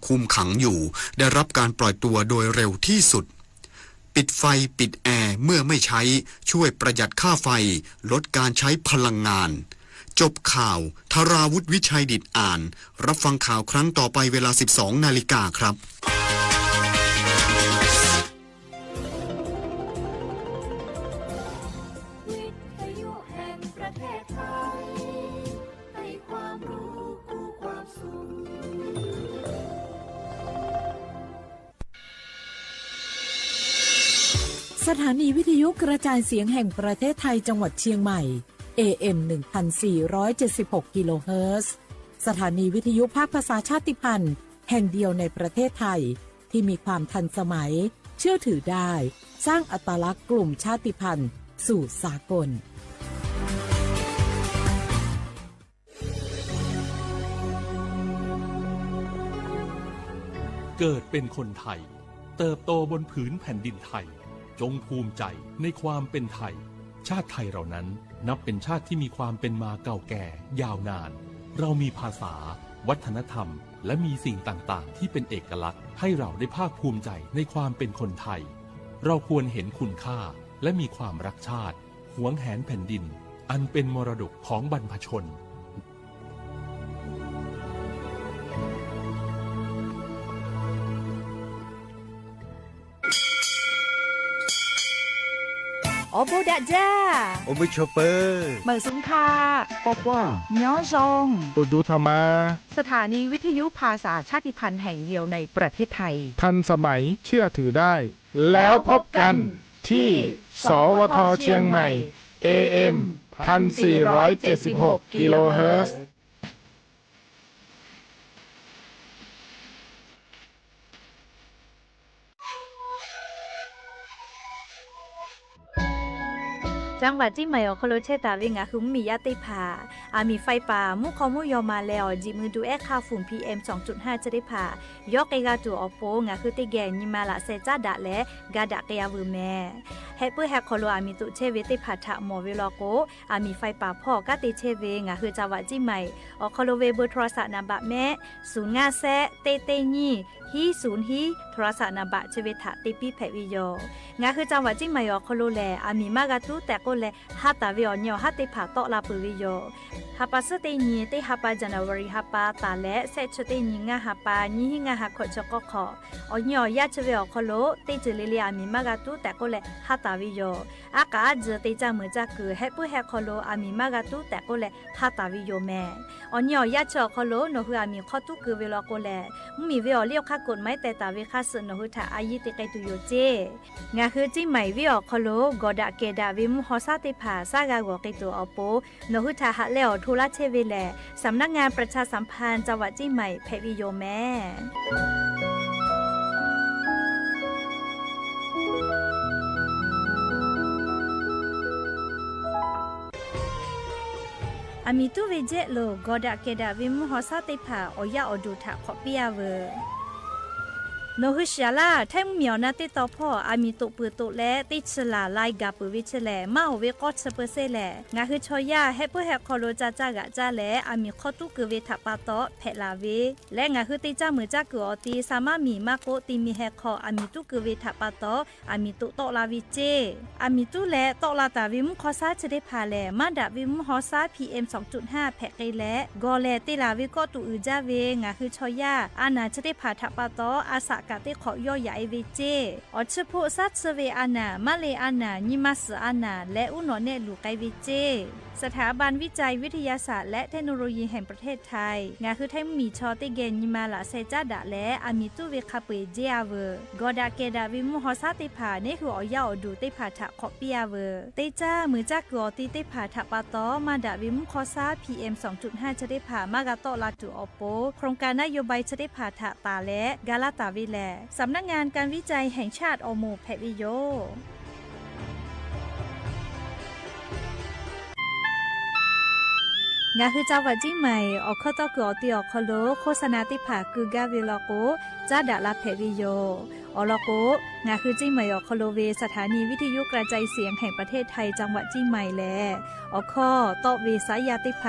คุมขังอยู่ ได้รับการปล่อยตัวโดยเร็วที่สุด ปิดไฟ ปิดแอร์ เมื่อไม่ใช้ ช่วยประหยัดค่าไฟ ลดการใช้พลังงาน จบข่าว ธราวุฒิ วิชัยดิษฐ์อ่าน รับฟังข่าวครั้งต่อไปเวลา สิบสองนาฬิกาครับ สถานีวิทยุกระจายเสียงแห่งประเทศไทยจังหวัดเชียงใหม่ เอ เอ็ม หนึ่งพันสี่ร้อยเจ็ดสิบหก กิโลเฮิรตซ์ สถานีวิทยุภาคภาษาชาติพันธุ์แห่งเดียวในประเทศไทย ที่มีความทันสมัย เชื่อถือได้ สร้างอัตลักษณ์กลุ่มชาติพันธุ์สู่สากล เกิดเป็นคนไทย เติบโตบนผืนแผ่นดินไทย จงภูมิใจในความเป็นไทย ชาติไทยเรานั้นนับเป็นชาติที่มีความเป็นมาเก่าแก่ยาวนาน เรามีภาษา วัฒนธรรม และมีสิ่งต่างๆ ที่เป็นเอกลักษณ์ ให้เราได้ภาคภูมิใจในความเป็นคนไทย เราควรเห็นคุณค่า และมีความรักชาติ หวงแหนแผ่นดิน อันเป็นมรดกของบรรพชน Awˬ bon daꞈ jaˇ. Awˬ bon chaw peuˬ. Meunˍ suhˍ hk'a. Nyoˉ zon. สถานีวิทยุภาษาชาติพันธุ์แห่งเดียวในประเทศไทย ทันสมัย เชื่อถือได้ แล้วพบกันที่ สวท เชียงใหม่ เอ เอ็ม พันสี่ร้อยเจ็ดสิบหก กิโลเฮิรตซ์ จังหวัดเชียงใหม่ awˬ hk'aw lo chehˇ taˍ ve ngaˬ hui mvuhˇmiˬ yaˇ teˇ hpaˍ, aˬ miˍ faiˇ paˍ, mvuhˇ hk'aw mvuhˇ yaw ma leh awˬ jiꞈ mui duˬ ehˉ hk'aˇ funˍ P M sawˍ cuꞈ hnaˇ chi teˇ hpaˍ yawˇ k'ai g'a tuˬ awˬ pon, ngaˬ hui teˇ geh nyi ma laꞈ sheh caˉ daꞈ leh ga daꞈ k'ai a veuˬ mehˍ. Heh puiˉ heh hk'aw lo aˬ miˍ toꞈ chehˇ ve teˇ hpaˍ htaꞈ mawˬ ve law k'o, aˬ miˍ faiˇ paˍ hpawˇ kanˉ te chehˇ ve ngaˬ hui จังหวัดเชียงใหม่ awˬ hk'aw lo ve เบอร์โทรศัพท์ naˍ baꞈ mehˆ, suhˍ ngaˇ shehˆ teˇ teˇ nyiˇ hiˉ suhˍ hiˉ โทรศัพท์ naˍ baꞈ chi ve htaꞈ te piˇ hpehꞈ ve yoˬ. Ngaˬ hui จังหวัดเชียงใหม่ awˬ hk'aw lo lehˬ, aˬ miˍ maˇ g'a tuˉ tehꞈ k'oˆ leh, ha taˍ ve awˬ nyi awˬ haˉ teˇ hpaˍ tawˆ la peuˬ ve yoˬ. Ha pa suhˉ teˇ nyi teˇ ha pa, January ha pa taˍ leh shehˆ chi teˇ nyi ngaˇ ha pa, nyiˇ hiˉ ngaˇ ha hkawꞈ chi k'awˇ hk'awꞈ, awˬ nyi awˬ yaˇ chi ve awˬ hk'aw lo teˇ ceuˬ le le aˬ miˍ maˇ g'a tuˉ tehꞈ k'oˆ leh ha taˍ ve yoˬ. Aˉ k'aꞈ aˉ tzuhˬ te caˇ meuˍ caˇ kuiˬ heh puiˉ heh hk'aw lo aˬ miˍ maˇ g'a tuˉ tehꞈ k'oˆ leh ha taˍ ve yoˬ mehˍ. Awˬ nyi awˬ yaˇ chi awˬ hk'aw lo nawˬ hui aˬ miˍ hk'aw tuˉ keu ve law k'o lehˬ, mvuhˇmiˬ ve awˬ liˇ awˬ hk'aˇ กฎหมาย teh taˍ ve hk'a suhˍ nawˬ hui htaꞈ a yiˇ te k'ai tuˬ yoˬ ceˇ. Ngaˬ hui Ciˇ maiˍ viˉ awˬ hk'aw lo gawˬ daꞈ kehˬ daꞈ ve mvuhˇ haw shaˉ teˇ hpaˍ shaˉ g'a g'awˬ k'ai tuˬ awˬ pon, nawˬ hui htaꞈ haꞈ leh awˬ hto laˇ chehˇ ve lehˬ, สำนักงานประชาสัมพันธ์จังหวัดเชียงใหม่ hpehꞈ ve yoˬ mehˍ. Aˬ miˍ tuˉ ve jehˆ lo gawˬ daꞈ kehˬ daꞈ ve mvuhˇ haw shaˉ teˇ hpaˍ awˬ yaˇ awˬ duˬ htaꞈ hk'awꞈ piˇ a veuˬ. Nawˬ hui shiˍ laˇ, Htaiˇ mvuhˇmiˬ awˬ na teˇ taw hpawˇ aˬ miˍ toꞈ peuˬ toꞈ leh teˇ chi laˬ lai gaˬ peuˬ ve chi lehˬ, maˇ oˍ ve k'awˇ chi peuˬ sehˉ lehˬ, ngaˬ hui chaw yaˇ heh puiˉ heh hk'aw lo ca caˇ g'aꞈ caˇ leh aˬ miˍ hk'aw tuˉ keu ve htaꞈ pa taw hpehꞈ laˬ ve leh, ngaˬ hui te caˇ meuˍ caˇ kuiˬ awˬ ti sha maˇ miˬ maˇ k'oˆ te mi heh hk'aw aˬ miˍ tuˉ keu ve htaꞈ pa taw aˬ miˍ toꞈ tawˆ la ve ceˇ. Aˬ miˍ tuˉ leh tawˆ la taˍ ve mvuhˇ haw shaˉ chi teˇ hpaˍ lehˬ, maˇ daꞈ ve mvuhˇ haw shaˉ P M sawˍ cuꞈ hnaˇ hpehꞈ k'ai leh, gawˬ lehˬ te laˬ ve kawˆ tuꞈ uiˍ jaˇ ve ngaˬ hui chaw yaˇ a naˬ chi teˇ hpaˍ htaꞈ pa taw a shaꞈ kaꞈ teˇ hk'awꞈ yawˇ yaꞈ e ve ceˇ. Awˬ chi hpoˆ shaˉ chi ve a naˬ, maˇ le a naˬ, nyi ma suhˍ a naˬ leh uˉ nawꞈ nehˆ luˬ k'ai ve ceˇ. สถาบันวิจัย วิทยาศาสตร์ และเทคโนโลยีแห่งประเทศไทย ngaˬ hui Htaiˇ mvuhˇmiˬ chaw teˇ geh nyi ma laꞈ sheh caˉ daꞈ leh aˬ miˍ tuˉ ve hk'a peu-eˬ jeˇ a veuˬ. Gawˬ daꞈ kehˬ daꞈ ve mvuhˇ haw shaˉ teˇ hpaˍ neˉ hui awˬ yaˇ awˬ duˬ teˇ hpaˍ htaꞈ hk'awꞈ piˇ a veuˬ. Teˇ caˇ meuˍ caˇ kuiˬ awˬ ti teˇ hpaˍ htaꞈ pa taw maˇ daꞈ ve mvuhˇ haw shaˉ P M sawˍ cuꞈ hnaˇ chi teˇ hpaˍ maˇ g'a tawˆ la tuˬ awˬ pon, โครงการนโยบาย chi teˇ hpaˍ htaꞈ taˍ leh ga laˇ taˍ ve lehˬ, สำนักงานการวิจัยแห่งชาติ awˬ moˍ hpehꞈ ve yoˬ. Ngaˬ hui จังหวัดเชียงใหม่ awˬ hkawˇ tawˇ kuiˬ awˬ ti awˬ hk'aw lo โฆษณา teˇ hpaˍ keu gaˇ ve law k'o, caˉ daꞈ la hpehꞈ ve yoˬ. Awˬ lawn k'o, ngaˬ hui Ciˇ maiˍ awˬ hk'aw lo ve สถานีวิทยุกระจายเสียงแห่งประเทศไทย จังหวัดเชียงใหม่ lehˬ, awˬ hkawˇ tawˆ ve saˉ yaˇ teˇ hpaˍ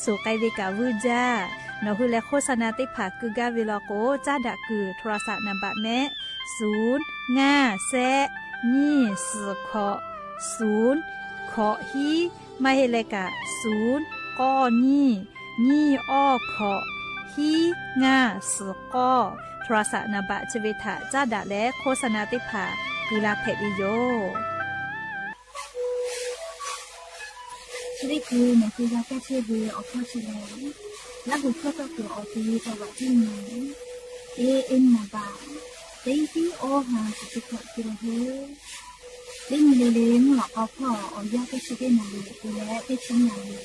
suˍ k'ai ve kaꞈ vuiˇ jaˇ. Nawˬ hui lehˬ โฆษณา teˇ hpaˍ keu gaˇ ve law k'o, caˉ daꞈ kuiˬ โทรศัพท์ นามบัตร mehˆ, suˍ, ngaˇ, shehˆ, nyiˇ, suhˍ, hkawꞈ, suˍ, hkawꞈ hiˉ, maˇ heˆ leh kaꞈ suˍ, k'awˇ nyiˇ, nyiˇ awˇ hkawꞈ, hiˉ ngaˇ suhˍ k'awˇ, โทรศัพท์ นามบัตร chi ve htaꞈ caˉ daꞈ leh โฆษณา teˇ hpaˍ keu la hpehꞈ ve yoˬ. Chi teˇ hkui nawˬ hui g'a kaˇ chehˇ ve awˬ hkawˇ chi lehˬ, Laˇ huˍ hkawˇ tawˇ kuiˬ awˬ te ve tawˇ vaꞈ tiˉ nyi, e e นามบัตร teˇ tiˉ awˇ ha chi teˇ hkawꞈ te la heuˆ. Teˇ nyi le le mvuhˇ lawꞈ k'aw hpawˇ awˬ yanˇ teˇ chi teˇ naˍ riˍ te leh teˇ chi naˍ riˍ,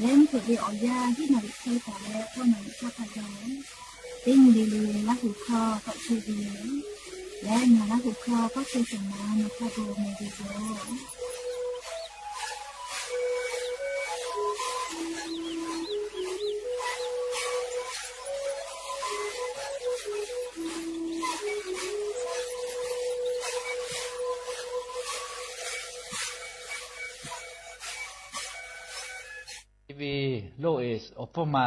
leh mvuhˇ hpeuꞈ ve awˬ yanˇ hiˉ naˍ riˍ hk'e taˍ leh k'awˇ naˍ riˍ hk'aˇ htaꞈ ga, teˇ nyi le le Laˇ huˍ hkawˇ tawˆ chehˇ ve leh, ngaˬ Laˇ huˍ hkawˇ kawˇ chehˇ shawˍ ma nawˬ htaꞈ ga meh ve yoˬ. Ve loˇ e awˬ hpfuhˇ ma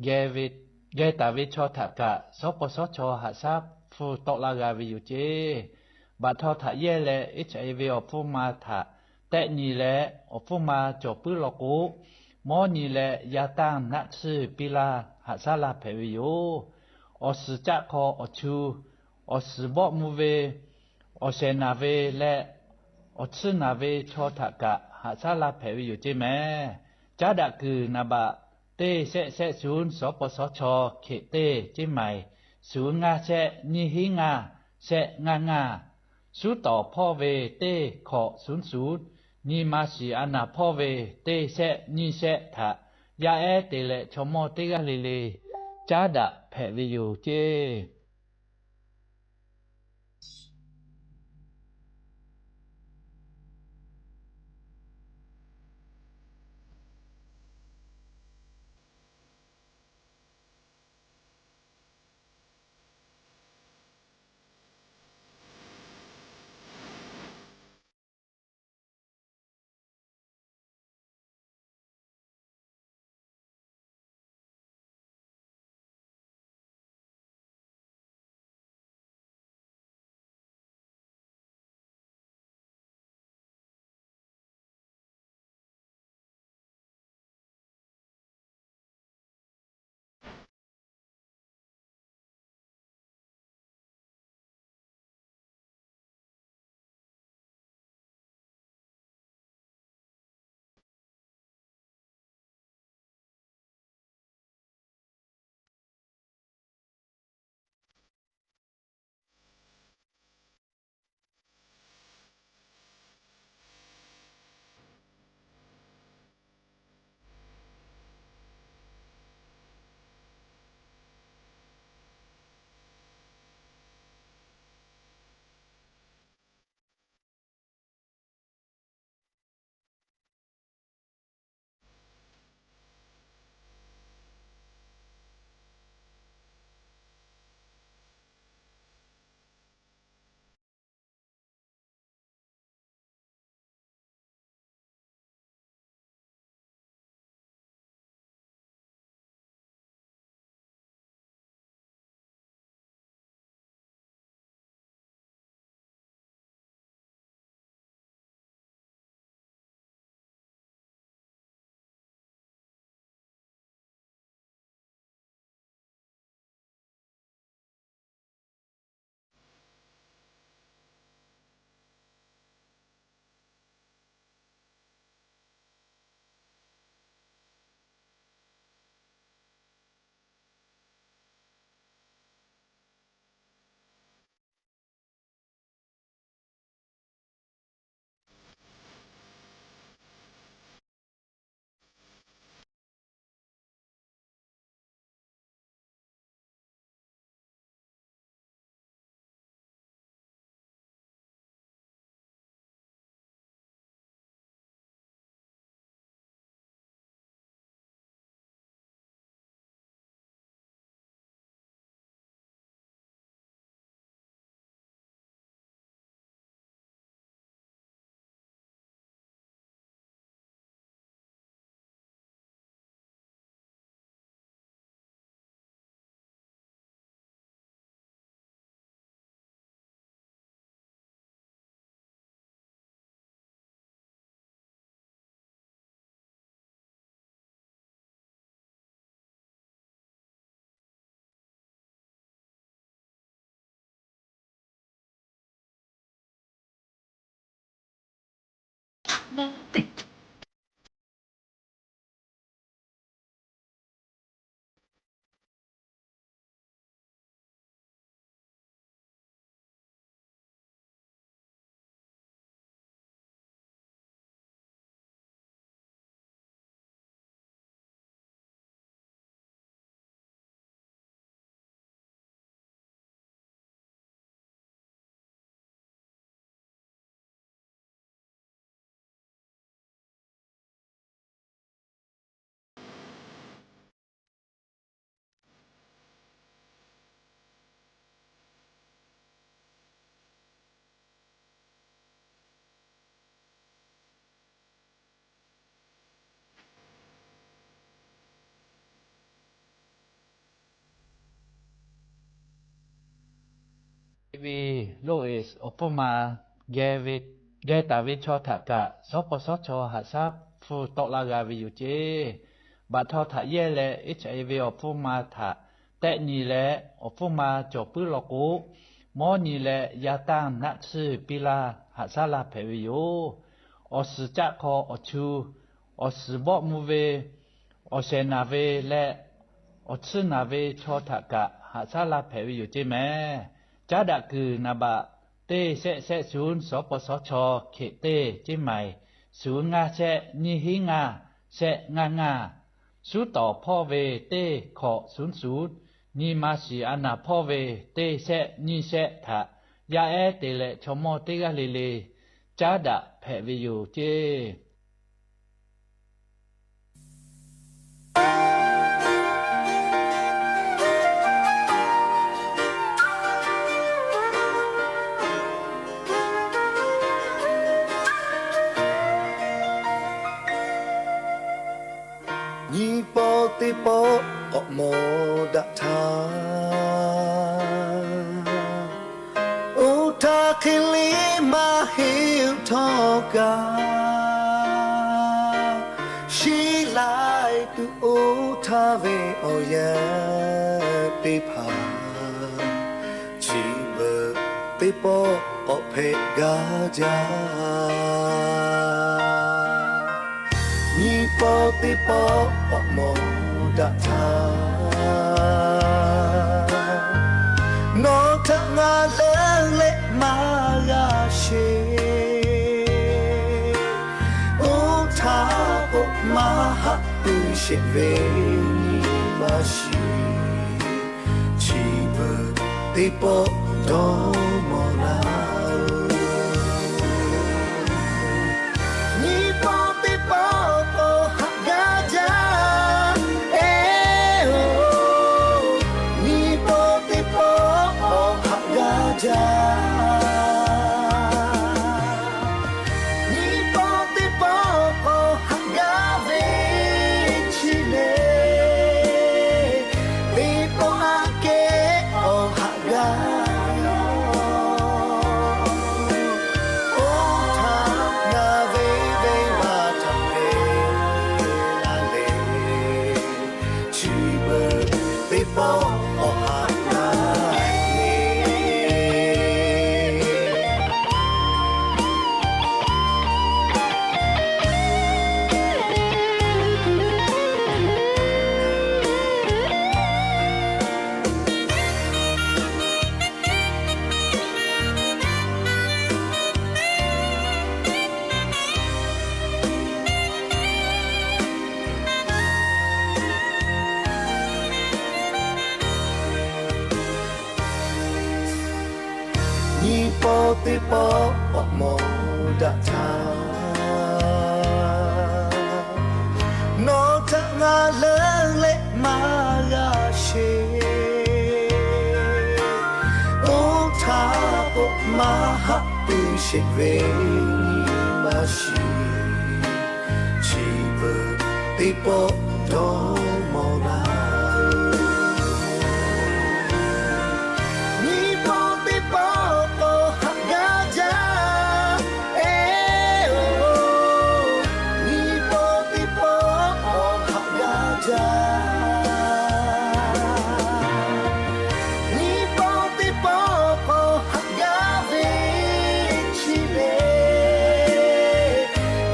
geh taˍ ve chaw htaꞈ kaꞈ, shawˉ paw shawˉ chaw haꞈ shaˉ hpfuhˇ tawˆ laˇ g'a ve yoˬ ceˇ. Baꞈ htaw htaꞈ yehˇ leh, HIV awˬ hpfuhˇ ma htaꞈ tehˆ nyi leh awˬ hpfuhˇ ma cawˬ puiˉ law k'o, mawˉ nyi leh yaˇ tanˇ naˆ tsuhˇ piˇ laˇ haꞈ shaˉ laˇ hpehꞈ ve yoˬ. Awˬ suhˍ caˆ hk'aw awˬ chu, awˬ suhˍ bawˆ mvuh ve, awˬ shehˍ naˬ ve leh awˬ tsuhˇ naˬ ve chaw htaꞈ kaꞈ haꞈ shaˉ laˇ hpehꞈ ve yoˬ ceˇ mehˍ. Caˉ daꞈ kuiˬ นามบัตร teˇ shehˆ shehˆ suˍ shawˉ paw shawˉ chaw hkeꞈ teˇ ceˇ maiˍ, suˍ ngaˇ shehˆ nyiˇ hiˉ ngaˇ shehˆ ngaˇ ngaˇ, suˉ tawˍ hpawˇ ve teˇ hkawꞈ suˍ suˍ, nyi ma shiˍ a naˍ hpawˇ ve teˇ shehˆ nyiˇ shehˆ htaꞈ yaˇ ehˉ te leh chaw mawˇ teˇ g'aˇ le le caˉ daꞈ hpehꞈ ve yoˬ ceˇ. Ve loˇ e awˬ hpfuhˇ ma geh ve, geh taˍ ve chaw htaꞈ kaꞈ, shawˉ pawˇ shawˉ chaw haꞈ shaˉ hpfuhˇ tawˆ laˇ g'a ve yoˬ ceˇ. Baꞈ htaw htaꞈ yehˇ leh, H I V awˬ hpfuhˇ ma htaꞈ tehˆ nyi leh, awˬ hpfuhˇ ma cawˬ puiˉ law k'o, mawˉ nyi leh yaˇ tanˇ naˆ tsuhˇ piˇ laˇ, haꞈ shaˉ laˇ hpehꞈ ve yoˬ. Awˬ suhˍ caˆ hk'aw awˬ chu, awˬ suhˍ bawˆ mvuh ve, awˬ shehˍ naˬ ve leh awˬ tsuhˇ naˬ ve chaw htaꞈ kaꞈ haꞈ shaˉ laˇ hpehꞈ ve yoˬ ceˇ mehˍ. Caˉ daꞈ kuiˬ naˍ baꞈ teˇ shehˆ shehˆ suhˍ, shawˉ pawˇ shawˉ chaw hkeꞈ teˇ ceˇ maiˍ, suhˍ ngaˇ shehˆ nyiˇ hinˉ ngaˇ shehˆ ngaˇ ngaˇ. Suˉ tawˍ hpawˇ ve teˇ hkawꞈ suhˍ suhˍ, nyi ma shiˍ a naˍ hpawˇ ve teˇ shehˆ nyiˇ shehˆ htaꞈ yaˇ ehˉ te leh chaw mawˇ teˇ g'aˇ le le caˉ daꞈ hpehꞈ ve yoˬ ceˇ. Nyi pawˆ teˇ pawˆ k'awꞈ mawˬ daꞈ htaˇ, oˇ htaˇ hk'e le maˇ heˆ htawˇ kaꞈ, shiˉ laiˉ tuˬ oˇ htaˇ ve awˬ yanˇ teˇ hpaˍ, chi beuꞈ teˇ pawˆ k'awꞈ hpehꞈ gaˇ jaˇ. Nyi pawˆ teˇ pawˆ k'awꞈ mawˬ daꞈ htaˇ, nawˬ htaꞈ ngaˬ leuˉ leh maˇ g'a sheˍ. Oˇ htaˇ k'o maˇ haꞈ puiˉ sheˍ ve nyi ma shiˍ, chi beuꞈ teˇ pawˆ dawˇ mawˬ laˇ-oˬ. Nyi pawˆ teˇ pawˆ k'awꞈ haꞈ gaˇ jaˇ, eˬ-oˬ. Nyi pawˆ teˇ pawˆ k'awꞈ haꞈ gaˇ jaˇ. Nyi pawˆ teˇ pawˆ k'awꞈ haꞈ gaˇ ve chi le, teˇ pawˆ aꞈ kehˉ k'awꞈ haꞈ gaˇ ve yoˬ. Oˇ htaˇ ngaˬ ve venˇ baˆ htaꞈ hpehꞈ la leh, chi beuꞈ teˇ pawˆ k'awꞈ haꞈ gaˇ ve Nyi pawˆ teˇ pawˆ k'awꞈ mawˬ daꞈ htaˇ, nawˬ htaꞈ ngaˬ leuˉ leh maˇ g'a sheˍ. Oˇ htaˇ k'o maˇ haꞈ puiˉ sheˍ ve nyi ma shiˍ, chi beuꞈ teˇ pawˆ dawˇ mawˬ laˇ-oˬ. Nyi pawˆ teˇ pawˆ k'awꞈ haꞈ gaˇ jaˇ, eˬ-oˬ. Nyi pawˆ teˇ pawˆ k'awꞈ haꞈ gaˇ jaˇ. Nyi pawˆ teˇ pawˆ k'awꞈ haꞈ gaˇ ve chi le,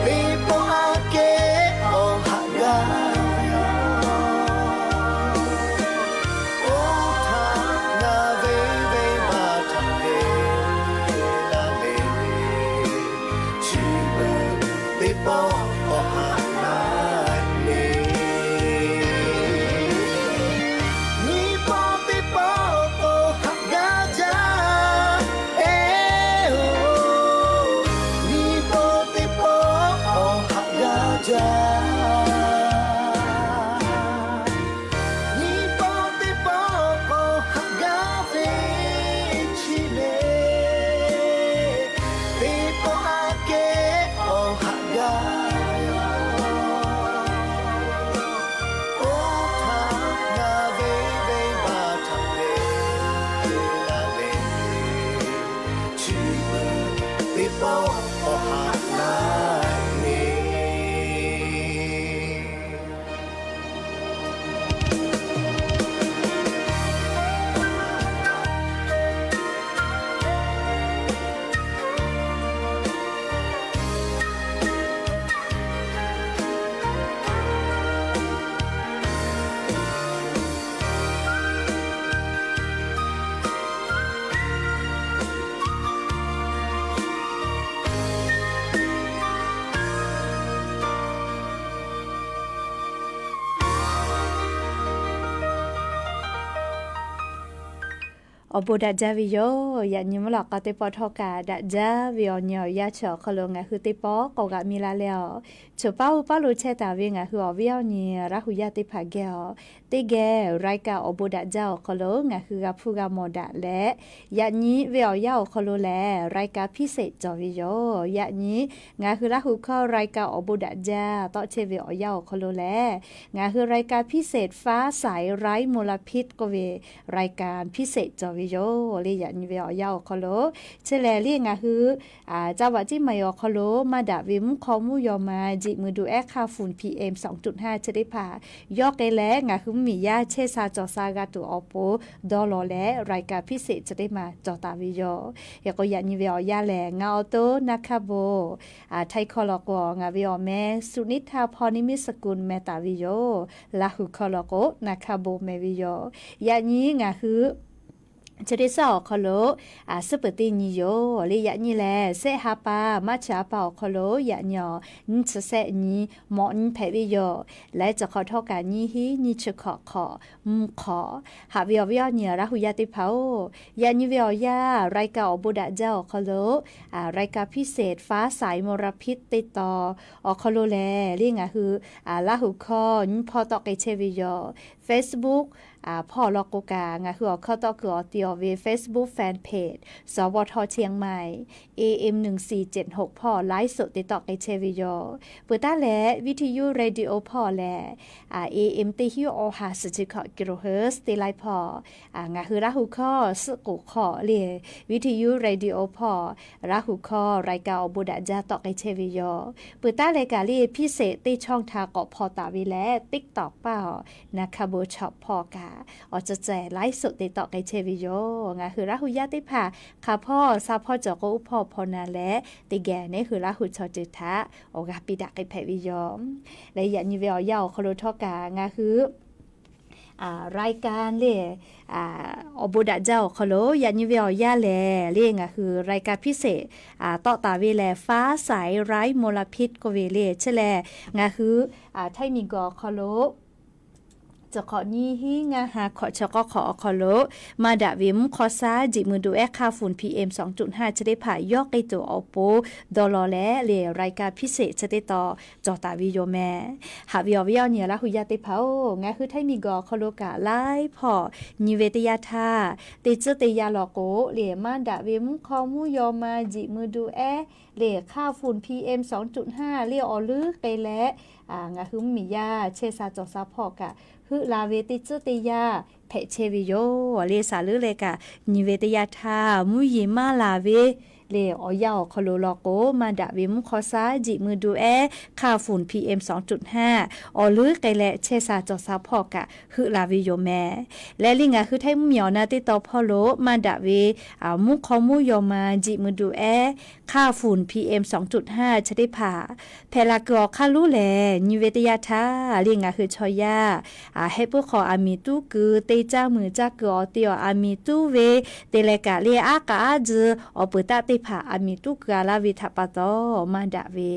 ve Awˬ bon daꞈ jaˇ ve yoˬ. Yaꞈ nyi mvuhˇ lawꞈ k'a teˇ pawˆ htawˇ kaꞈ daꞈ jaˇ ve awˬ nyi awˬ yanˇ chi awˬ hk'aw lo ngaˬ hui teˇ pawˆ k'awꞈ g'aꞈ mi la leh a, choˬ paˉ uˉ paˉ lo chehˇ taˍ ve ngaˬ hui awˬ viˉ awˬ nyi Laˇ hu yaˇ teˇ hpaˍ geh a, teˇ geh รายการ awˬ bon daꞈ jaˇ awˬ hk'aw lo ngaˬ hui g'a hpuˇ g'a mawˬ daꞈ leh, yaꞈ nyi ve awˬ yanˇ awˬ hk'aw lo lehˬ รายการ พิเศษ cawˬ ve yoˬ. Yaꞈ nyi ngaˬ hui Laˇ hu hkawˇ รายการ awˬ bon daꞈ jaˇ tawˆ chehˇ ve awˬ yanˇ awˬ hk'aw lo lehˬ, ngaˬ hui รายการ พิเศษ ฟ้าใสไร้มลพิษ k'oˆ ve รายการ พิเศษ cawˬ ve yoˬ le. Yaꞈ nyi ve awˬ yanˇ awˬ hk'aw lo chi lehˬ le ngaˬ hui จังหวัดเชียงใหม่ awˬ hk'aw lo maˇ daꞈ ve mvuhˇ hk'aw mvuhˇ yaw ma jiꞈ mui du ehˉ hk'aˇ funˍ PM sawˍ tuꞈ hnaˇ chi teˇ hpaˍ yawˇ k'ai leh ngaˬ hui mvuhˇmiˬ yaˇ chehˇ sha cawˬ sha g'a tuˬ awˬ pon dawˇ law leh รายการ พิเศษ chi teˇ maˬ cawˬ taˍ ve yoˬ. Hk'e k'o yaꞈ nyi ve awˬ yanˇ lehˬ ngaˬ awˬ to naˇ hk'aˇ bon Htaiˇ hkawˇ law k'o ngaˬ ve awˬ meh สุนิทา พรนิมิตสกุล meh taˍ ve yoˬ. Laˇ hu hkawˇ law k'o naˇ hk'aˇ bon meh ve yoˬ. Yaꞈ nyi ngaˬ hui chi teˇ shaˉ awˬ hk'aw lo suhˉ peuˬ teˇ nyi yoˬ le. Yaꞈ nyi lehˬ shehˆ ha pa March ha pa awˬ hk'aw lo yaꞈ nyi awˬ nyiˇ chi shehˆ nyi mawꞈ nyi hpehꞈ ve yoˬ. Laiˉ ceuˬ hk'awꞈ htawˇ kaꞈ nyiˇ hinˉ nyiˇ chi hkawꞈ hk'awꞈ mvuhˇ hk'awꞈ. Haꞈ ve awˬ viˉ awˬ nyi Laˇ hu yaˇ teˇ hpaˍ-oˬ, yaꞈ nyi ve awˬ yanˇ รายการ awˬ bon daꞈ jaˇ awˬ hk'aw lo รายการ พิเศษ ฟ้าใสมลพิษ teˇ taw awˬ hk'aw lo lehˬ le ngaˬ hui Laˇ hu hkawˇ nyiˇ hpawˇ tawˆ k'ai chehˇ ve yoˬ. Facebook hpawˇ law k'o kaꞈ ngaˬ hui awˬ hkawˇ tawˆ kuiˬ awˬ ti awˬ ve Facebook fan page สวท เชียงใหม่ AM หนึ่งสี่เจ็ดหก hpawˇ ไลฟ์สด te tawˆ k'ai chehˇ ve yoˬ. Peuˬ taˉ leh วิทยุ radio hpawˇ lehˬ AM teˇ hinˉ awˬ ha suhˍ chi hkawꞈ kilohertz teˇ laiˉ hpawˇ ngaˬ hui Laˇ hu hkawˇ suhˆ k'oˍ hk'aw le วิทยุ radio hpawˇ Laˇ hu hkawˇ รายการ awˬ bon daꞈ jaˇ tawˆ k'ai chehˇ ve yoˬ. Peuˬ taˉ leh kaꞈ le พิเศษ teˇ ช่องทาง k'awꞈ hpaw taˍ ve leh TikTok paˇ awˬ naˇ hk'aˇ bon chawꞈ hpawˇ kaꞈ awˬ ceuˬ ceh ไลฟ์สด te tawˆ k'ai chehˇ ve yoˬ. Ngaˬ hui Laˇ hu yaˇ teˇ hpaˍ hk'aˬ hpawˇ sha hpawˇ cawˬ k'o uˉ hpawˇ hpaw na leh teˇ geh neˉ hui Laˇ hu chaw ceuˬ htaꞈ awˬ g'a piˇ daꞈ k'ai hpehꞈ ve yoˬ. Leh yaꞈ nyi ve awˬ yanˇ awˬ hk'aw lo htawˇ kaꞈ ngaˬ hui รายการ le awˬ bon daꞈ jaˇ awˬ hk'aw lo yaꞈ nyi ve awˬ yanˇ lehˬ le ngaˬ hui รายการ พิเศษ tawˆ taˍ ve lehˬ ฟ้าใสไร้มลพิษ k'oˆ ve le chi lehˬ ngaˬ hui Htaiˇ miˬguiˬ awˬ hk'aw lo ceuˬ hk'awꞈ nyiˇ hinˉ ngaˇ ha hkawꞈ chi k'awˇ hk'awꞈ awˬ hk'aw lo maˇ daꞈ ve mvuhˇ hk'aw shaˉ jiꞈ mui du ehˉ hk'aˇ funˍ PM sawˍ tuꞈ hnaˇ chi teˇ hpaˍ yawˇ k'ai tuˬ awˬ pon dawˇ law leh le รายการ พิเศษ chi teˇ taw cawˬ taˍ ve yoˬ meh. Haꞈ ve awˬ viˉ awˬ nyi Laˇ hu yaˇ teˇ hpaˍ-oˬ, ngaˬ hui Htaiˇ miˬguiˬ awˬ hk'aw lo kaꞈ laiˉ hpawˇ nyi ve teˇ yanˇ htaˇ, teˇ tcuhˉ teˇ yanˇ law k'o le maˇ daꞈ ve mvuhˇ hk'aw mvuhˇ yaw ma jiꞈ mui du ehˉ le hk'aˇ funˍ PM sawˍ tuꞈ hnaˇ le awˬ leuˉ k'ai leh ngaˬ hui mvuhˇmiˬ yaˇ chehˇ sha cawˬ sha hpawˇ kaꞈ heuˆ la ve teˇ tcuhˉ teˇ yanˇ hpehꞈ chehˇ ve yoˬ le. Shaˍ leuˉ leh kaꞈ nyi ve teˇ yanˇ htaˇ mvuhˇ yeˬ maˇ laˬ ve le awˬ yanˇ awˬ hk'aw lo law k'o maˇ daꞈ ve mvuhˇ hk'aw shaˉ jiꞈ mui du ehˉ hk'aˇ funˍ PM sawˍ tuꞈ hnaˇ awˬ leuˉ k'ai leh chehˇ sha cawˬ sha hpawˇ kaꞈ heuˆ la ve yoˬ meh. Leh le ngaˬ hui Htaiˇ mvuhˇmiˬ awˬ na teˇ taw hpawˇ lo maˇ daꞈ ve mvuhˇ hk'aw mvuhˇ yaw ma jiꞈ mui du ehˉ hk'aˇ funˍ PM sawˍ tuꞈ hnaˇ chi teˇ hpaˍ hpehꞈ la kuiˬ awˬ hk'aˇ lonˉ lehˬ nyi ve teˇ yanˇ htaˇ le ngaˬ hui chaw yaˇ heh puiˉ hk'aw aˬ miˍ tuˉ kuiˬ te caˇ muiˬ caˇ kuiˬ awˬ te awˬ aˬ miˍ tuˉ ve te leh kaꞈ le aˉ k'aˉ aˉ tzuh awˬ peuˬ taˆ teˇ hpaˍ aˬ miˍ tuˉ kuiˬ a laˇ ve htaꞈ pa taw maˇ daꞈ ve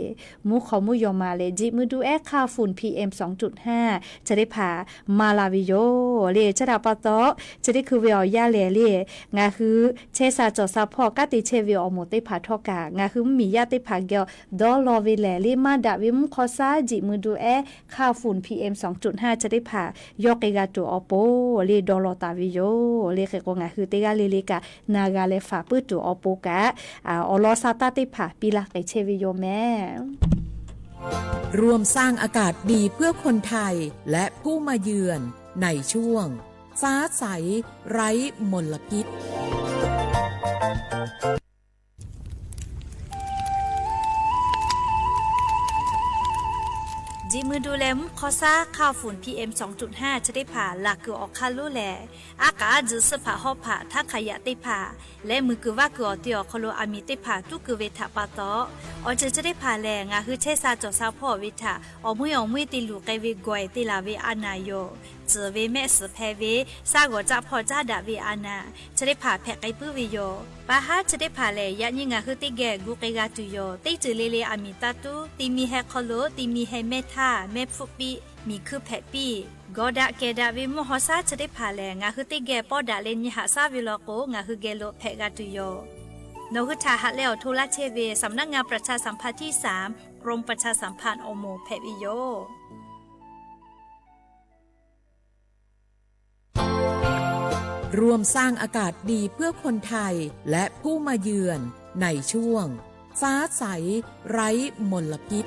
mvuhˇ hk'aw mvuhˇ yaw ma leh jiꞈ mui du ehˉ hk'aˇ funˍ PM sawˍ tuꞈ hnaˇ chi teˇ hpaˍ maˇ la ve yoˬ le. Chi htaꞈ pa taw chi teˇ hkui ve awˬ yanˇ lehˬ le ngaˬ hui chehˇ sha cawˬ sha hpawˇ kanˉ te chehˇ ve awˬ moˍ teˇ hpaˍ htawˇ kaꞈ ngaˬ hui mvuhˇmiˬ yaˇ teˇ hpaˍ geh dawˇ law ve lehˬ le maˇ daꞈ ve mvuhˇ hk'aw shaˉ jiꞈ mui du ehˉ hk'aˇ funˍ PM sawˍ tuꞈ hnaˇ chi teˇ hpaˍ yawˇ k'ai g'a tuˬ awˬ pon le dawˇ law taˍ ve yoˬ le. Hk'e k'o ngaˬ hui teˇ g'aˇ le le kaꞈ na g'a leh faˍ puiˉ tuˬ awˬ pon kaꞈ awˬ lawn sha taˇ teˇ hpaˍ piˇ laˇ k'ai chehˇ ve yoˬ meh. ร่วมสร้างอากาศดีเพื่อคนไทย และผู้มาเยือน ในช่วง ฟ้าใส ไร้มลพิษ Jiꞈ mui du leh mvuhˇ hk'aw shaˉ hk'aˇ funˍ PM sawˍ tuꞈ hnaˇ chi teˇ hpaˍ laˬ kuiˬ awˬ hk'aˇ lonˉ lehˬ, aˉ k'aˉ aˉ tzuh suhˆ hpaꞈ hawˉ hpaꞈ htaˇ hk'aˬ yaꞈ teˇ hpaˍ leh muiˬ kuiˬ vaˇ kuiˬ awˬ te awˬ hk'aw lo aˬ miˍ teˇ hpaˍ tuˉ keu ve htaꞈ pa taw, awˬ ceuˬ chi teˇ hpaˍ lehˬ ngaˬ hui chehˇ sha cawˬ sha hpawˇ ve htaꞈ awˬ meuˇ awˬ meuˇ te luˬ k'ai ve gawˬ e te laˬ ve a naˍ yoˬ. Tcuhˍ ve mehˆ suhˍ hpeh ve, shaˉ g'awˬ caˆ hpawˇ caˉ daꞈ ve a naˍ chi teˇ hpaˍ hpehꞈ k'ai puiˉ ve yoˬ. Pa haˉ chi teˇ hpaˍ lehˬ yaꞈ nyi ngaˬ hui teˇ geh gu k'ai g'a tuˬ yoˬ. Teˇ ceuˬ le le aˬ miˍ taˇ tuˉ, ti mi heh hk'aw lo ti mi heh mehˇ htaˇ mehˇ hpfuhˆ piˇ, miˬ hkuiˇ hpehꞈ piˇ Gawˬ daꞈ kehˬ daꞈ ve mvuhˇ haw shaˉ chi teˇ hpaˍ lehˬ, ngaˬ hui teˇ geh pawˇ daꞈ leh nyi haꞈ shaˉ ve law k'o, ngaˬ hui geh lo hpehꞈ g'a tuˬ yoˬ. Nawˬ hui htaꞈ haꞈ leh awˬ hto laˇ chehˇ ve สำนักงานประชาสัมพันธ์ที่สาม กรมประชาสัมพันธ์ awˬ moˍ hpehꞈ ve yoˬ. ร่วมสร้างอากาศดีเพื่อคนไทยและผู้มาเยือนในช่วงฟ้าใสไร้มลพิษ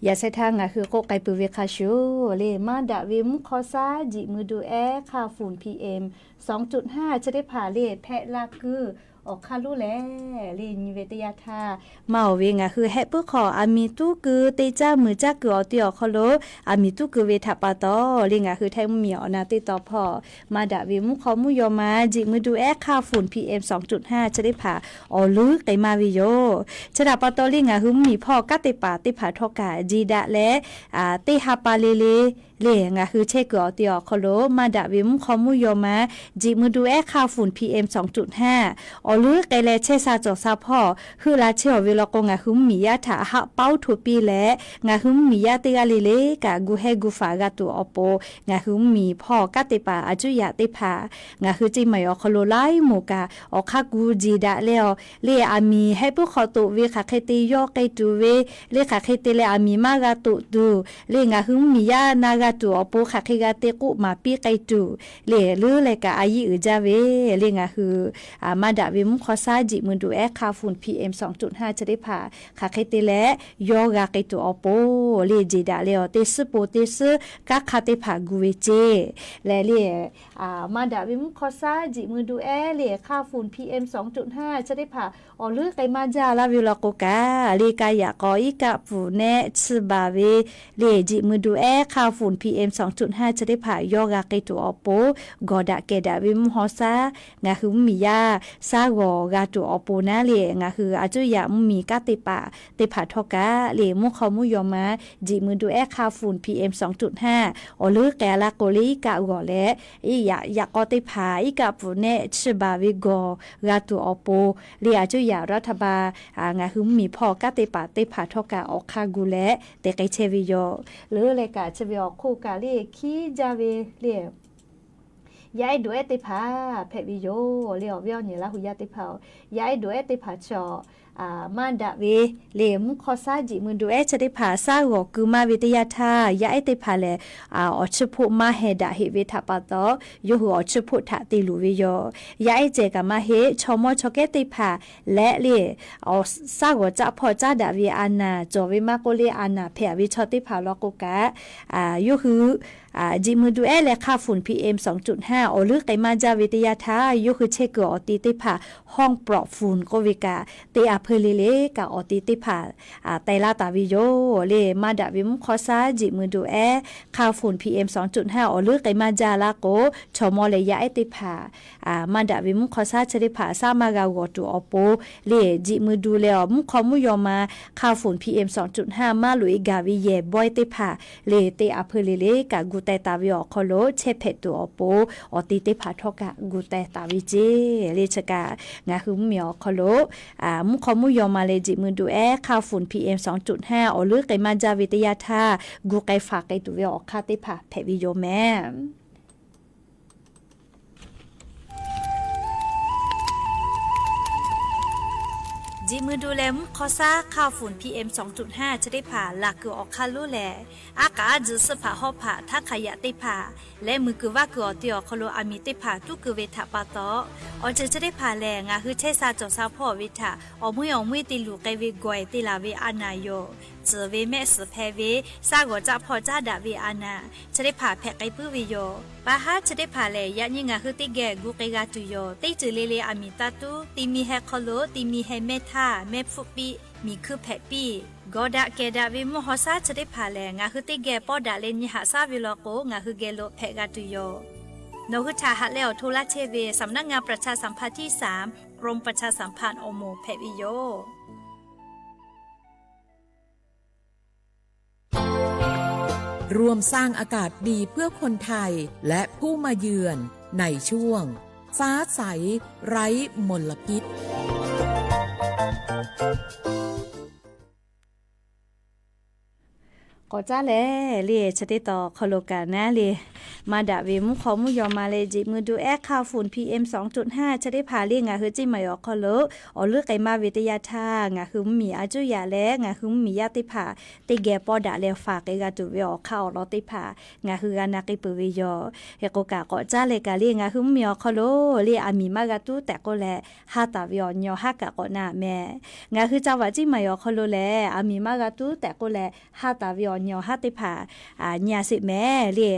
Yaꞈ sheh htaˇ ngaˬ hui k'oˆ k'ai peuˬ ve hk'a shuˍ le, maˇ daꞈ ve mvuhˇ hk'aw shaˉ jiꞈ mui du ehˉ hk'a funˍ PM สองจุดห้า chi teˇ hpaˍ le hpehꞈ la kuiˬ awˬ hk'aˇ lonˉ lehˬ le nyi ve teˇ yanˇ htaˇ, maˇ awˬ ve ngaˬ hui hehˆ puiˉ hk'aw aˬ miˍ tuˉ keu te caˇ muiˬ caˇ kuiˬ awˬ te awˬ hk'aw lo aˬ miˍ tuˉ keu ve htaꞈ pa taw le, ngaˬ hui htaiˇ mvuhˇ miˬ awˬ na teˇ taw hpawˇ maˇ daꞈ ve mvuhˇ hk'aw mvuhˇ yaw ma jiꞈ mui du ehˉ hk'a funˍ PM สองจุดห้า chi teˇ hpaˍ awˬ leuˉ k'ai maˇ ve yoˬ. Chi htaꞈ pa taw le ngaˬ hui mvuhˇ miˬ hpawˇ kanˉ te paˍ teˇ hpaˍ htawˇ kaꞈ jeˬ daꞈ leh teˇ ha pa le le le ngaˬ hui chehˇ kuiˬ awˬ te awˬ hk'aw lo maˇ daꞈ ve mvuhˇ hk'aw mvuhˇ yaw ma jiꞈ mui du ehˉ hk'a funˍ PM สองจุดห้า awˬ leuˉ k'ai leh chehˇ sha cawˬ sha hpawˇ heuˆ la chehˇ awˬ ve law k'o, ngaˬ hui mvuhˇ miˬ yaˇ htaꞈ haˆ paoˉ hto piˇ leh ngaˬ hui mvuhˇ miˬ yaˇ teˇ g'aˇ le le kaꞈ gu hehˇ gu faˍ g'a tuˬ awˬ pon ngaˬ hui mvuhˇ miˬ hpawˇ kanˉ te paˍ aˬ cuˇ yaꞈ teˇ hpaˍ ngaˬ hui ceˇ maˬ awˬ hk'aw lo laiˉ moˍ kaꞈ awˬ hk'aˇ gu jeˬ daꞈ leh awˬ le, aˬ miˍ hehˆ puiˉ hk'aw toꞈ ve hk'aˬ hk'e te yawˇ k'ai tuˬ ve le, hk'aˬ hk'e te leh aˬ miˍ maˇ g'a toꞈ tuˬ le, ngaˬ hui mvuhˇ miˬ yaˇ na g'a tuˬ awˬ pon hk'aˬ hk'e g'a te k'oˆ maˍ piˇ k'ai tuˬ le, leuˉ leh kaꞈ a yiˉ uiˍ jaˇ ve le ngaˬ hui maˇ daꞈ ve mvuhˇ hk'aw shaˉ jiꞈ mui du ehˉ hk'a funˍ PM สองจุดห้า chi teˇ hpaˍ hk'aˬ hk'e te leh yawˇ g'a k'ai tuˬ awˬ pon le, jeˬ daꞈ leh awˬ teˇ suhˉ po teˇ suhˉ kanˉ hk'a teˇ hpaˍ gu ve ceˇ leh le, maˇ daꞈ ve mvuhˇ hk'aw shaˉ jiꞈ mui du ehˉ le hk'a funˍ PM สองจุดห้า chi teˇ hpaˍ awˬ leuˉ k'ai maˇ jaˇ laˇ ve law k'o kaꞈ le, ka yaꞈ k'aw iˉ kaˆ pfuhˍ nehˆ chi baˬ ve le jiꞈ mui du ehˉ hk'a funˍ PM สองจุดห้า chi teˇ hpaˍ yawˇ g'a k'ai tuˬ awˬ pon gawˬ daꞈ kehˬ daꞈ ve mvuhˇ haw shaˉ ngaˬ hui mvuhˇ miˬ yaˇ shaˉ g'awˬ g'a tuˬ awˬ pon naˉ le, ngaˬ hui aˬ cuˇ yaꞈ mvuhˇ miˬ kanˉ te paˍ teˇ hpaˍ htawˇ kaꞈ le mvuhˇ hk'aw mvuhˇ yaw ma jiꞈ mui du ehˉ hk'a funˍ PM สองจุดห้า awˬ leuˉ k'ai a laˇ k'o le, iˉ kaˆ g'awˬ leh iˉ yaꞈ yaꞈ k'aw teˇ hpaˍ iˉ kaˆ pfuhˍ nehˆ chi baˬ ve gawˬ g'a tuˬ awˬ pon le, aˬ cuˇ yaꞈ รัฐบาล ngaˬ hui mvuhˇ miˬ hpawˇ kanˉ te paˍ teˇ hpaˍ htawˇ kaꞈ awˬ hk'aˇ gu leh te k'ai chehˇ ve yoˬ. Leuˉ leh kaꞈ chi ve awˬ hk'oˆ kaꞈ le hkiˉ jaˇ ve le yaˇ ehˉ duꞈ ehˉ teˇ hpaˍ hpehꞈ ve yoˬ le, awˬ viˉ awˬ nyi Laˇ hu yaˇ teˇ hpaˍ-oˬ, yaˇ ehˉ duꞈ ehˉ teˇ hpaˍ chi maˇ daꞈ ve le mvuhˇ hk'aw shaˉ jiꞈ mui du ehˉ chi teˇ hpaˍ shaˉ g'awˬ keu maˇ ve teˇ yanˇ htaˇ, yaˇ ehˉ teˇ hpaˍ lehˬ awˬ chiˇ hpoˆ maˇ heh daꞈ heꞈ ve htaꞈ pa taw, yawˇ hui awˬ chiˇ hpoˆ htaꞈ te luˬ ve yoˬ. Yaˇ ehˉ ceh kaꞈ maˇ heˆ, chaw mawˇ chaw kehˉ teˇ hpaˍ leh le shaˉ g'awˬ caˆ hpawˇ caˉ daꞈ ve a naˍ cawˬ ve maˇ k'oˆ le, a naˍ hpehꞈ ve chaw teˇ hpaˍ law k'o kaꞈ, yawˇ hui jiꞈ mui du ehˉ leh hk'a funˍ PM สองจุดห้า awˬ leuˉ k'ai maˇ jaˇ ve teˇ yanˇ htaˇ, yawˇ hui chehˇ kuiˬ awˬ te teˇ hpaˍ ห้องปลอดฝุ่น k'oˆ ve kaꞈ, te a hpeuˇ le le kaꞈ awˬ te teˇ hpaˍ teh laˇ taˍ ve yoˬ le. Maˇ daꞈ ve mvuhˇ hk'aw shaˉ jiꞈ mui du ehˉ hk'a funˍ PM สองจุดห้า awˬ leuˉ k'ai maˇ jaˇ laˇ k'o, chaw mawˇ leh yaˇ ehˉ teˇ hpaˍ maˇ daꞈ ve mvuhˇ hk'aw shaˉ chi teˇ hpaˍ shaˉ maˇ g'a g'awˬ tuˬ awˬ pon le, jiꞈ mui du leh awˬ mvuhˇ hk'aw mvuhˇ yaw ma hk'a funˍ PM สองจุดห้า maˇ loꞈ e gaˬ ve yehˬ bawehˇ teˇ hpaˍ le te a hpeuˇ le le kaꞈ gu teh taˍ ve awˬ hk'aw lo chehˇ hpehꞈ tuˬ awˬ pon awˬ te teˇ hpaˍ htawˇ kaꞈ gu teh taˍ ve ceˇ le. Chi kaꞈ ngaˬ hui mvuhˇ miˬ awˬ hk'aw lo mvuhˇ hk'aw mvuhˇ yaw ma leh jiꞈ mui du ehˉ hk'a funˍ PM สองจุดห้า awˬ leuˉ k'ai maˇ jaˇ ve teˇ yanˇ htaˇ, gu k'ai faˍ k'ai tuˬ ve awˬ hk'aˇ teˇ hpaˍ hpehꞈ ve yoˬ mehˍ. Jiꞈ mui du leh mvuhˇ hk'aw shaˉ hk'a funˍ PM สองจุดห้า chi teˇ hpaˍ laˬ kuiˬ awˬ hk'aˇ lonˉ lehˬ, aˉ k'aꞈ aˉ tzuhꞈ suhˆ hpaˍ hawˉ hpaˍ htaˇ hk'a yaꞈ teˇ hpaˍ leh muiˬ kuiˬ vaˇ kuiˬ awˬ te awˬ hk'aw lo aˬ miˍ teˇ hpaˍ tuˉ keu ve htaꞈ pa taw, awˬ ceuˬ chi teˇ hpaˍ lehˬ ngaˬ hui chehˇ sha cawˬ sha hpawˇ ve htaꞈ awˬ meuˇ awˬ meuˇ te luˬ k'ai ve gawˬ ehˬ te laˬ ve a naˍ yoˬ. Tzuhˬ ve mehˆ suhˍ hpehꞈ ve shaˉ g'awˬ caˆ hpawˇ caˉ daꞈ ve a naˍ chi teˇ hpaˍ hpehꞈ k'ai puiˉ ve yoˬ. Pa haˉ chi teˇ hpaˍ lehˬ, yaꞈ nyi ngaˬ hui teˇ geh gu k'ai g'a tuˬ yoˬ. Teˇ ceuˬ le le aˬ miˍ taˇ tuˉ, ti mi heh hk'aw lo ti mi heh mehˇ htaˇ mehˇ hpfuhˆ piˇ, miˬ hkuiˇ hpehꞈ piˇ. Gawˬ daꞈ kehˬ daꞈ ve mvuhˇ haw shaˉ chi teˇ hpaˍ lehˬ, ngaˬ hui teˇ geh pawˇ daꞈ leh nyi haꞈ shaˉ ve law k'o, ngaˬ hui geh lo hpehꞈ g'a tuˬ yoˬ. Nawˬ hui htaꞈ haꞈ leh awˬ hto laˇ chehˇ ve สำนักงานประชาสัมพันธ์ที่สาม กรมประชาสัมพันธ์ awˬ moˍ hpehꞈ ve yoˬ. ร่วมสร้างอากาศดีเพื่อคนไทยและผู้มาเยือนในช่วงฟ้าใสไร้มลพิษ Nawˬ K'awꞈ caˉ leh le, chi teˇ tawn awˬ hk'aw lo kaꞈ naˉ le, maˇ daꞈ ve mvuhˇ hk'aw mvuhˇ yaw ma leh jeꞈ mui du ehˉ hk'aˇ ฝุ่น PM สองจุดห้า chi teˇ hpaˍ le ngaˬ hui ceˇ maˬ awˬ hk'aw lo awˬ leuˉ k'ai maˇ ve teˇ yanˇ htaˇ, ngaˬ hui mvuhˇmiˬ a cuˇ yaꞈ leh ngaˬ hui mvuhˇmiˬ yaˇ teˇ hpaˍ teˇ geh pawˇ daꞈ leh faˍ k'ai g'a tuˬ ve awˬ hk'aˇ awˬ lawn teˇ hpaˍ ngaˬ hui g'a na k'ai peuˬ ve yoˬ. Hk'e k'o kaꞈ k'awꞈ caˉ leh kaꞈ le ngaˬ hui mvuhˇmiˬ awˬ hk'aw lo le aˬ miˍ maˇ g'a tuˉ tehꞈ k'oˆ leh, ha taˍ ve awˬ nyi awˬ haˉ kaꞈ k'awꞈ na mehˍ. Ngaˬ hui ca vaꞈ ceˇ maˬ awˬ hk'aw lo lehˬ, aˬ miˍ maˇ g'a tuˉ tehꞈ k'oˆ leh ha taˍ ve awˬ nyi awˬ haˉ teˇ hpaˍ nyi a sheˍ mehˍ le.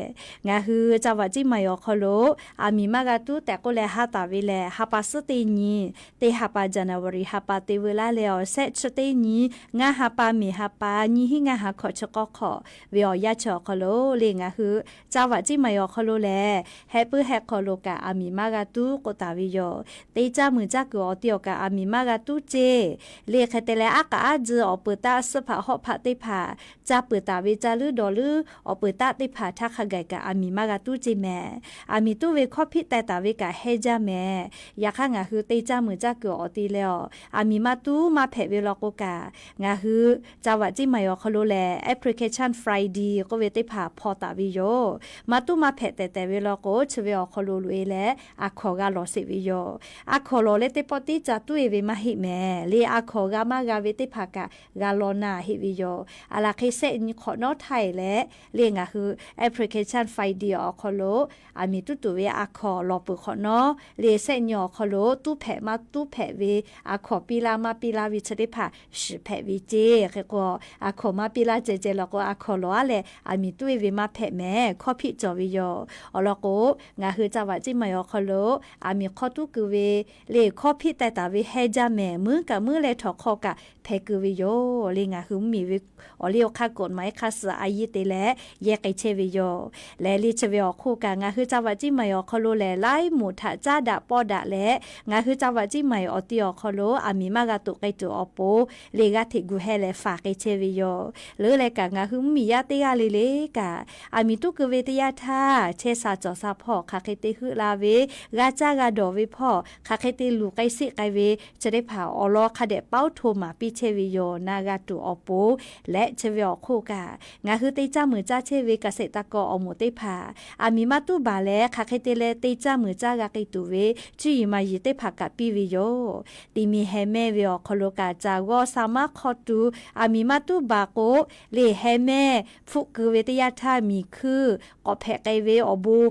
Ngaˬ hui ca vaꞈ ceˇ maˬ awˬ hk'aw lo aˬ miˍ maˇ g'a tuˉ tehꞈ k'oˆ leh ha taˍ ve lehˬ, ha pa suhˉ teˇ nyi, teˇ ha pa January ha pa te veu laˇ leh awˬ shehˆ chi teˇ nyi, ngaˇ ha pa miˬ ha pa nyiˇ hinˉ ngaˇ ha hkawꞈ chi k'awˇ hk'awꞈ ve awˬ yanˇ chi awˬ hk'aw lo le ngaˬ hui ca vaꞈ ceˇ maˬ awˬ hk'aw lo lehˬ, heh puiˉ heh hk'aw lo kaꞈ aˬ miˍ maˇ g'a tuˉ k'oˆ taˍ ve yoˬ. Teˇ caˇ muiˬ caˇ kuiˬ awˬ ti awˬ kaꞈ aˬ miˍ maˇ g'a tuˉ ceˇ le. Hk'e te leh aˉ k'aꞈ aˉ tzuh awˬ peuˬ taˆ suhˉ hpaꞈ hawˆ hpaꞈ teˇ hpaˍ ca peuˬ taˍ ve ca leuˉ dawˬ leuˉ awˬ peuˬ taˆ teˇ hpaˍ htaˇ hk'a gaˬ kaꞈ aˬ miˍ maˇ g'a tuˉ ceˇ mehˍ. Aˬ miˍ tuˉ ve hkawˇ hpiˆ teh taˍ ve kaꞈ hehnˇ jaˇ mehˍ. Yaꞈ hk'aˇ ngaˬ hui teˇ caˇ muiˬ caˇ kuiˬ awˬ ti leh awˬ, aˬ miˍ maˇ tuˉ maˇ hpehꞈ ve law k'o kaꞈ, ngaˬ hui ca vaꞈ ceˇ maˬ awˬ hk'aw lo lehˬ, Application Friday k'oˆ ve teˇ hpaˍ hpaw taˍ ve yoˬ. Maˇ tuˉ maˇ hpehꞈ tehꞈ tehꞈ ve law k'o, chi ve awˬ hk'aw lo loꞈ e leh a hkawnˍ g'a lawˬ sheˍ ve yoˬ. A hkawnˍ lawˬ leh teˇ pawˆ tiˉ ca tuˉ e ve maˇ heˆ mehˍ le. A hkawnˍ g'a maˇ g'a ve teˇ hpaˍ kaꞈ g'a law na heˆ ve yoˬ. Aˬ laˬ hk'e shehˆ nyi hk'awꞈ nawˉ htaˇ e leh le ngaˬ hui Application Friday awˬ hk'aw lo aˬ miˍ tuˉ tuˬ ve a hkawnˍ lawˬ peuˬ hk'awꞈ nawˉ le shehˆ nyi awˬ hk'aw lo tuˉ hpehꞈ maˇ tuˉ hpehꞈ ve a hkawnˍ piˇ laˇ maˇ piˇ laˇ ve chi teˇ hpaˍ shiˍ hpehꞈ ve ceˇ. Hk'e k'o, a hkawnˍ maˇ piˇ laˇ ceh ceh law k'o, a hkawnˍ lawˬ aˉ leh aˬ miˍ tuˉ e ve maˇ hpehꞈ mehˍ. Hkawˇ hpiˆ cawˬ ve yoˬ. Awˬ lawn k'o, ngaˬ hui ca vaꞈ ceˇ maˬ awˬ hk'aw lo aˬ miˍ hk'awˇ tuˉ keu ve le hkawˇ hpiˆ teh taˍ ve hehnˇ jaˇ mehˍ. Muiˉ kaꞈ muiˉ leh htawnˍ hk'aw kaꞈ hpehꞈ keu ve yoˬ le. Ngaˬ hui mvuhˇmiˬ ve awˬ liˇ awˬ hk'aˇ กฎหมาย hk'a suh a yiˇ te leh yehˇ k'ai chehˇ ve yoˬ. Lehˬ le chi ve awˬ hk'oˆ kaꞈ ngaˬ hui ca vaꞈ ceˇ maˬ awˬ hk'aw lo lehˬ, laiˉ moˍ htaꞈ caˉ daꞈ pawˇ daꞈ leh ngaˬ hui ca vaꞈ ceˇ maˬ awˬ ti awˬ hk'aw lo aˬ miˍ maˇ g'a tuꞈ k'ai tuˬ awˬ pon le g'aˇ hteꞈ gu heh leh faˍ k'ai chehˇ ve yoˬ. Leuˉ leh kaꞈ ngaˬ hui mvuhˇmiˬ yaˇ teˇ g'aˇ le le kaꞈ aˬ miˍ tuˉ keu ve teˇ yanˇ htaˇ, chehˇ sha cawˬ sha hpawˇ hk'aˬ hk'e te heuˆ la ve, g'a caˇ g'a dawˬ ve hpawˇ hk'aˬ hk'e te luˬ k'ai sheˆ k'ai ve chi teˇ hpaˍ awˬ lawn hk'a dehꞈ paoˉ hto maˍ piˇ chehˇ ve yoˬ. Na g'a tuˬ awˬ pon leh chi ve awˬ hk'oˆ kaꞈ ngaˬ hui te caˇ muiˬ caˇ chehˇ ve เกษตรกร awˬ moˍ teˇ hpaˍ aˬ miˍ maˇ tuˉ baˬ leh hk'aˬ hk'e te leh te caˇ muiˬ caˇ g'a k'ai tuˬ ve cuˇ yiˍ maˍ yiˍ teˇ hpaˍ kaꞈ piˇ ve yoˬ. Tiꞈ miˬ heh mehˇ ve awˬ hk'aw lo kaꞈ caˬ g'awˇ sha maˉ hk'aw tuˬ aˬ miˍ maˇ tuˉ baˬ k'o, le heh mehˇ hpfuhˆ keu ve teˇ yanˇ htaˇ miˬ hkuiˇ k'awꞈ hpehꞈ k'ai ve awˬ bon,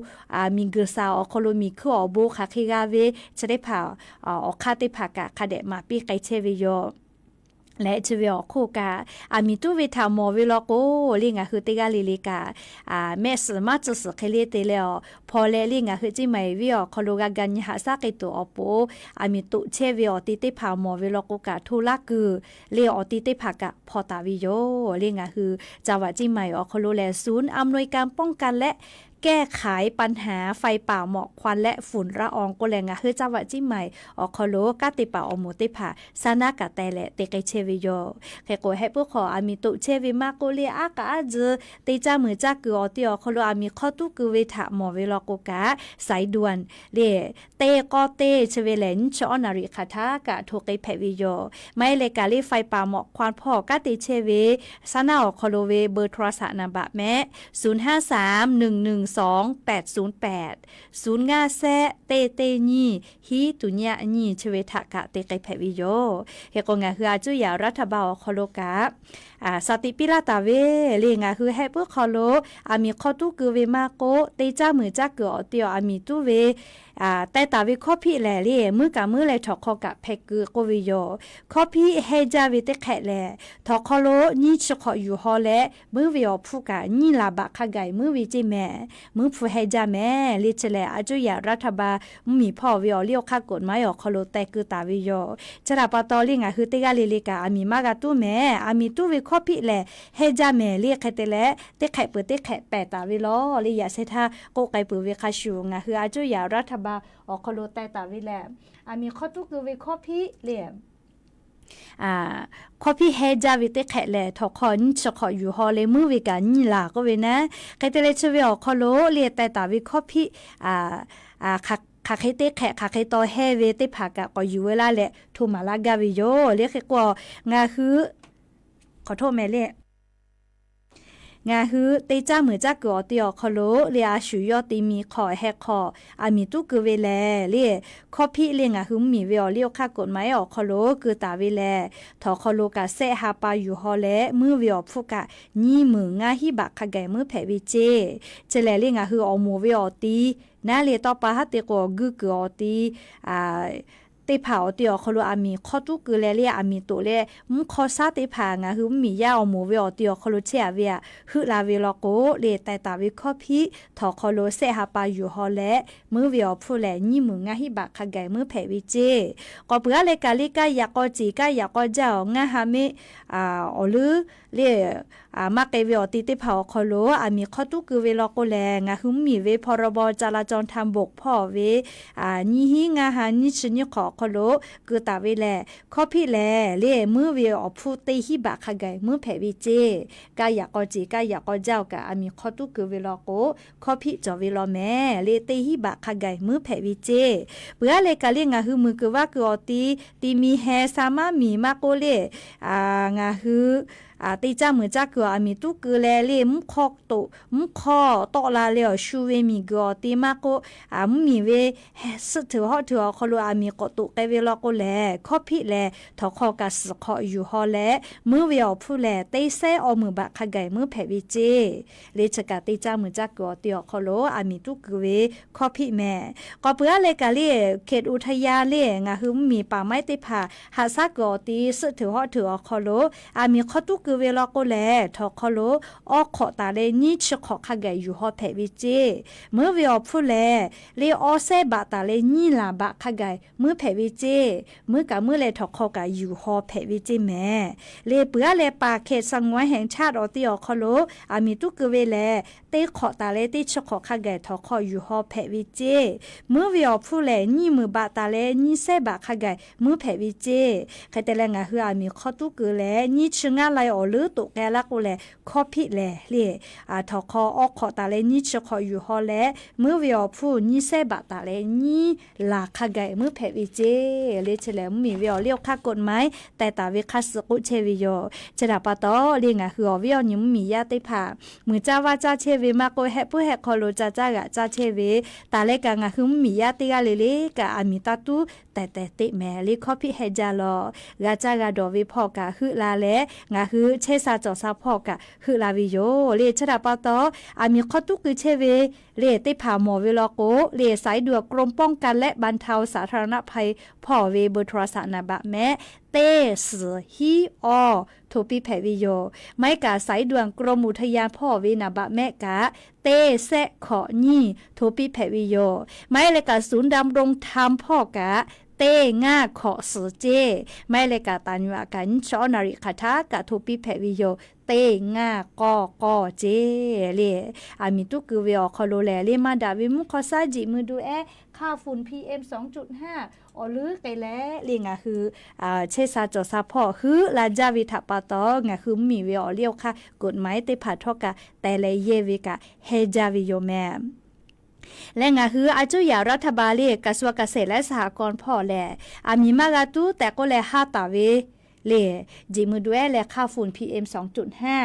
miˬ guiˬ shaˍ awˬ hk'aw lo miˬ hkuiˇ awˬ bon hk'aˬ hk'e g'a ve chi teˇ hpaˍ awˬ hk'aˇ teˇ hpaˍ kaꞈ hk'a dehꞈ maˍ piˇ k'ai chehˇ ve yoˬ. Leh chi ve awˬ hk'oˆ kaꞈ aˬ miˍ tuˉ ve htaꞈ mawˬ ve law k'o, le ngaˬ hui teˇ g'aˇ le le kaꞈ mehˆ suhˍ maˇ tcuh suhˍ hk'e le te leh awˬ hpaw leh le ngaˬ hui ceˇ maˬ eˍ viˉ awˬ hk'aw lo g'a ga nyi haꞈ shaˉ k'ai tuˬ awˬ pon aˬ miˍ toꞈ chehˇ ve awˬ ti teˇ hpaˍ mawˬ ve law k'o kaꞈ hto laˇ kuiˬ le awˬ ti teˇ hpaˍ kaꞈ hpaw taˍ ve yoˬ. Le ngaˬ hui ca vaꞈ ceˇ maˬ awˬ hk'aw lo lehˬ ศูนย์อำนวยการป้องกันและแก้ไขปัญหาไฟป่าหมอกควัน และฝุ่นละออง k'oˆ leh ngaˬ hui ca vaꞈ ceˇ maˬ awˬ hk'aw lo kanˉ te paˍ awˬ moˍ teˇ hpaˍ shaˉ naˉ kaꞈ teh leh te k'ai chehˇ ve yoˬ. Hk'e k'o, heh puiˉ hk'aw aˬ miˍ toꞈ chehˇ ve maˇ k'oˆ le, aˉ k'aꞈ aˉ tzuh te caˇ muiˬ caˇ kuiˬ awˬ ti awˬ hk'aw lo aˬ miˍ hk'awˇ tuˉ keu ve htaꞈ mawˬ ve law k'o kaꞈ, สายด่วน le teˇ k'awˇ teˇ chi ve lehˬ nyiˇ chi awˇ naˍ riˍ hk'aˬ htaˇ kaꞈ hto k'ai hpehꞈ ve yoˬ. Maˇ heˆ leh kaꞈ le ไฟป่าหมอกควัน hpawˇ kanˉ te chehˇ ve shaˉ naˉ awˬ hk'aw lo ve เบอร์โทรศัพท์ นามบัตร mehˆ ศูนย์ห้าสาม หนึ่งหนึ่งสอง แปดศูนย์แปด ศูนย์ ngaˇ shehˆ teˇ teˇ nyiˇ hiˉ tuˬ nyiˇ nyiˇ chi ve htaꞈ kaꞈ te k'ai hpehꞈ ve yoˬ. Hk'e k'o, ngaˬ hui a cuˇ yaꞈ รัฐบาล awˬ hk'aw lo kaꞈ shaˍ tiꞈ piˇ laˇ taˍ ve le ngaˬ hui heh puiˉ hk'aw lo aˬ miˍ hk'awˇ tuˉ keu ve maˇ k'oˆ, te caˇ muiˬ caˇ kuiˬ awˬ ti awˬ aˬ miˍ tuˉ ve teh taˍ ve hkawˇ hpiˆ lehˬ le, muiˉ kaꞈ muiˉ leh htawnˍ hk'aw kaꞈ hpehꞈ keu k'oˆ ve yoˬ. Hkawˇ hpiˆ hehnˇ jaˇ ve teˇ hk'ehꞈ lehˬ, htawnˍ hk'aw lo nyiˇ chi hk'awꞈ yuˬ haw leh muiˉ ve awˬ hpfuhˇ kaꞈ nyiˇ laˬ baꞈ hk'a gaˬ muiˉ ve ceˇ mehˍ. Muiˉ hpu hehnˇ jaˇ mehˍ le. Chi lehˬ, a cuˇ yaꞈ รัฐบาล mvuhˇmiˬ hpawˇ ve awˬ liˇ awˬ hk'aˇ กฎหมาย awˬ hk'aw lo teh keu taˍ ve yoˬ. Chi htaꞈ pa taw le ngaˬ hui teˇ g'aˇ le le kaꞈ aˬ miˍ maˇ g'a tuˉ mehˍ. Aˬ miˍ tuˉ ve hkawˇ hpiˆ lehˬ hehnˇ jaˇ mehˍ le. Hk'e te leh, teˇ hk'ehꞈ peuˬ teˇ hk'ehꞈ pehˬ taˍ ve law le, yaꞈ sheh htaˇ k'oˆ k'ai peuˬ ve hk'a shuˍ, ngaˬ hui a cuˇ yaꞈ รัฐบาล awˬ hk'aw lo teh taˍ ve lehˬ, aˬ miˍ hk'awˇ tuˉ keu ve hkawˇ hpiˆ le hkawˇ hpiˆ hehnˇ jaˇ ve teˇ hk'ehꞈ lehˬ, htawnˍ hk'aw nyiˇ chi hk'awꞈ yuˬ haw leh muiˉ ve kaꞈ nyiˇ laˬ k'oˆ ve naˉ. Hk'e te leh, chi ve awˬ hk'aw lo le teh taˍ ve hkawˇ hpiˆ hk'aˬ hk'e teˇ hk'ehꞈ hk'aˬ hk'e taw hehnˇ ve teˇ hpaˍ kaꞈ k'awꞈ yuˬ ve laˇ leh hto maˍ laˇ gaˇ ve yoˬ le. Hk'e k'o, ngaˬ hui hk'awꞈ htoˆ mehˍ le. Ngaˬ hui te caˇ muiˬ caˇ kuiˬ awˬ ti awˬ hk'aw lo le a shu yawˇ te mi hk'aw heh hk'aw aˬ miˍ tuˉ keu ve lehˬ le, hkawˇ hpiˆ le ngaˬ hui mvuhˇmiˬ ve awˬ liˇ awˬ hk'aˇ กฎหมาย awˬ hk'aw lo keu taˍ ve lehˬ, htawnˍ hk'aw lo kaꞈ sehˆ ha pa yuˬ haw leh muiˉ ve awˬ hpfuhˇ kaꞈ nyiˇ meunˍ ngaˇ hinˉ baꞈ hk'a gaˬ muiˉ hpehꞈ ve ceˇ. Chi lehˬ le ngaˬ hui awˬ moˍ ve awˬ ti naˉ le tawˇ pa haˉ te k'o awˬ guˇ kuiˬ awˬ ti teˇ hpaˍ awˬ ti awˬ hk'aw lo aˬ miˍ hk'awˇ tuˉ keu leh le aˬ miˍ toꞈ leh mvuhˇ hk'aw shaˉ teˇ hpaˍ ngaˬ hui mvuhˇmiˬ yaˇ awˬ moˍ ve awˬ ti awˬ hk'aw lo chehˇ a ve aꞈ heuˆ la ve law k'o le, taiˍ taˍ ve hkawˇ hpiˆ htawnˍ hk'aw lo sehˆ ha pa yuˬ haw leh muiˉ ve awˬ hpfuhˇ lehˬ nyiˇ meunˍ ngaˇ hinˉ baꞈ hk'a gaˬ muiˉ hpehꞈ ve ceˇ. K'awꞈ peuˬ aˉ leh kaꞈ le kaˇ yaꞈ k'aw ceˬ kaˇ yaꞈ k'aw jaˇ awˬ ngaˇ ha meˆ awˬ leuˉ le maˇ k'ai ve awˬ ti teˇ hpaˍ awˬ hk'aw lo aˬ miˍ hk'awˇ tuˉ keu ve law k'o lehˬ, ngaˬ hui mvuhˇmiˬ ve พรบจราจรทางบก hpawˇ ve nyiˇ hinˉ ngaˇ ha nyiˇ chi nyiˇ hk'awꞈ awˬ hk'aw lo keu taˍ ve lehˬ, hkawˇ hpiˆ lehˬ le muiˉ ve awˬ hpfuhˇ teˇ hinˉ baꞈ hk'a gaˬ muiˉ hpehꞈ ve ceˇ. Kaˇ yaꞈ k'aw ceˬ kaˇ yaꞈ k'aw jaˇ awˬ kaꞈ aˬ miˍ hk'awˇ tuˉ keu ve law k'o, hkawˇ hpiˆ cawˬ ve law mehˍ le teˇ hinˉ baꞈ hk'a gaˬ muiˉ hpehꞈ ve ceˇ. Peuˬ aˉ leh kaꞈ le ngaˬ hui muiˬ kuiˬ vaˇ kuiˬ awˬ ti ti mi heh sha maˇ miˬ maˇ k'oˆ le, ngaˬ hui te caˇ muiˬ caˇ kuiˬ aˬ miˍ tuˉ keu leh le mvuhˇ hk'aw toꞈ mvuhˇ hk'aw tawˆ la leh awˬ shu ve miˬ guiˬ awˬ ti maˇ k'oˆ, mvuhˇmiˬ ve suhˆ htuiˬ hawˆ htuiˬ awˬ hk'aw lo aˬ miˍ k'awꞈ toꞈ k'ai ve law k'o lehˬ, hkawˇ hpiˆ lehˬ htawnˍ hk'aw kaꞈ suhˍ hk'awꞈ yuˬ haw leh muiˉ ve awˬ hpfuhˇ lehˬ teˇ sehˉ awˇ meunˍ baꞈ hk'a gaˬ muiˉ hpehꞈ ve ceˇ. Le chi kaꞈ te caˇ muiˬ caˇ kuiˬ awˬ ti awˬ hk'aw lo aˬ miˍ tuˉ keu ve hkawˇ hpiˆ mehˍ. K'awꞈ peuˬ aˉ leh kaꞈ le เขตอุทยาน le ngaˬ hui mvuhˇmiˬ ป่าไม้ teˇ hpaˍ haꞈ shaˉ kuiˬ awˬ ti suhˆ htuiˬ hawˆ htuiˬ awˬ hk'aw lo aˬ miˍ hk'awˇ tuˉ keu ve law k'o lehˬ, htawnˍ hk'aw lo awˇ hk'awꞈ taˍ leh nyiˇ chi hk'awꞈ hk'a gaˬ yuˬ haw hpehꞈ ve ceˇ. Muiˉ ve awˬ hpfuhˇ lehˬ le awˇ sehˉ baꞈ taˍ leh nyiˇ laˬ baꞈ hk'a gaˬ muiˉ hpehꞈ ve ceˇ. Muiˉ kaꞈ muiˉ leh htawnˍ hk'aw kaꞈ yuˬ haw hpehꞈ ve ceˇ mehˍ. Le peuˬ aˉ leh ป่าเขตสงวนแห่งชาติ awˬ ti awˬ hk'aw lo aˬ miˍ tuˉ keu ve lehˬ, teˇ hk'awꞈ taˍ leh teˇ chi hk'awꞈ hk'a gaˬ htawnˍ hk'aw yuˬ haw hpehꞈ ve ceˇ. Muiˉ ve awˬ hpfuhˇ lehˬ nyiˇ meunˍ baꞈ taˍ leh nyiˇ sehˉ baꞈ hk'a gaˬ muiˉ hpehꞈ ve ceˇ. Hk'e te leh ngaˬ hui aˬ miˍ hk'awˇ tuˉ keu leh nyiˇ chi ngaˇ lai awˬ leuˉ toꞈ k'ai laˇ k'o lehˬ, hkawˇ hpiˆ lehˬ le htawnˍ hk'aw awˇ hk'awꞈ taˍ leh nyiˇ chi hk'awꞈ yuˬ haw leh muiˉ ve awˬ hpfuhˇ nyiˇ sehˉ baꞈ taˍ leh nyiˇ laˬ hk'a gaˬ muiˉ hpehꞈ ve ceˇ. Le chi lehˬ mvuhˇmiˬ ve awˬ liˇ awˬ hk'aˇ กฎหมาย taiˍ taˍ ve hk'aˇ suh k'oˆ chehˇ ve yoˬ. Chi htaꞈ pa taw le ngaˬ hui awˬ viˉ awˬ nyi mvuhˇmiˬ yaˇ teˇ hpaˍ muiˬ caˇ vaˇ caˇ chehˇ ve maˇ k'oˆ, heh puiˉ heh hk'aw lo ca caˇ g'aꞈ caˇ chehˇ ve taˍ leh kaꞈ ngaˬ hui mvuhˇmiˬ yaˇ teˇ g'aˇ le le kaꞈ aˬ miˍ taˇ tuˉ tehˬ tehˬ teˆ mehˍ le hkawˇ hpiˆ heh jaˇ lawˬ. G'a caˇ g'a dawˬ ve hpawˇ kaꞈ heuˆ la leh ngaˬ hui chehˇ sha cawˬ sha hpawˇ kaꞈ heuˆ la ve yoˬ. Le chi htaꞈ pa taw aˬ miˍ hk'awˇ tuˉ keu chehˇ ve le teˇ hpaˍ mawˬ ve law k'o le สายด่วนกรมป้องกันและบรรเทาสาธารณภัย hpawˇ ve เบอร์โทรศัพท์ naˍ baꞈ mehˆ teˇ suhˍ hiˉ awˇ hto piˇ hpehꞈ ve yoˬ. Maˇ heˆ kaꞈ สายด่วนกรมอุทยาน hpawˇ ve naˍ baꞈ mehˆ kaꞈ teˇ sehˆ hkawꞈ nyiˇ hto piˇ hpehꞈ ve yoˬ. Maˇ heˆ leh kaꞈ ศูนย์ดำรงธรรม hpawˇ kaꞈ teˇ ngaˇ hkawꞈ suhˍ ceˇ. Maˇ heˆ leh kaꞈ taˍ nyi aꞈ kaꞈ nyiˇ chi awˉ naˍ riˍ hk'aˬ htaˇ kaꞈ hto piˇ hpehꞈ ve yoˬ. Teˇ ngaˇ k'awˇ k'awˇ ceˇ le. Aˬ miˍ tuˉ keu ve awˬ hk'aw lo lehˬ le maˇ daꞈ ve mvuhˇ hk'aw shaˉ jiꞈ mui du ehˉ hk'aˇ ฝุ่น พีเอ็ม สองจุดห้า awˬ leuˉ k'ai leh le ngaˬ hui chehˇ sha cawˬ sha hpawˇ heuˆ la jaˇ ve htaꞈ pa taw ngaˬ hui mvuhˇmiˬ ve awˬ liˇ awˬ hk'aˇ กฎหมาย teˇ hpaˍ htawˇ kaꞈ teh leh yehˇ ve kaꞈ heh jaˇ ve yoˬ mehˍ. Leh ngaˬ hui a cuˇ yaꞈ รัฐบาล le กระทรวงเกษตรและสหกรณ์ hpawˇ lehˬ, aˬ miˍ maˇ g'a tuˉ tehꞈ k'oˆ leh haˉ taˍ ve le, jiꞈ mui du ehˉ leh hk'aˇ ฝุ่น พีเอ็ม สองจุดห้า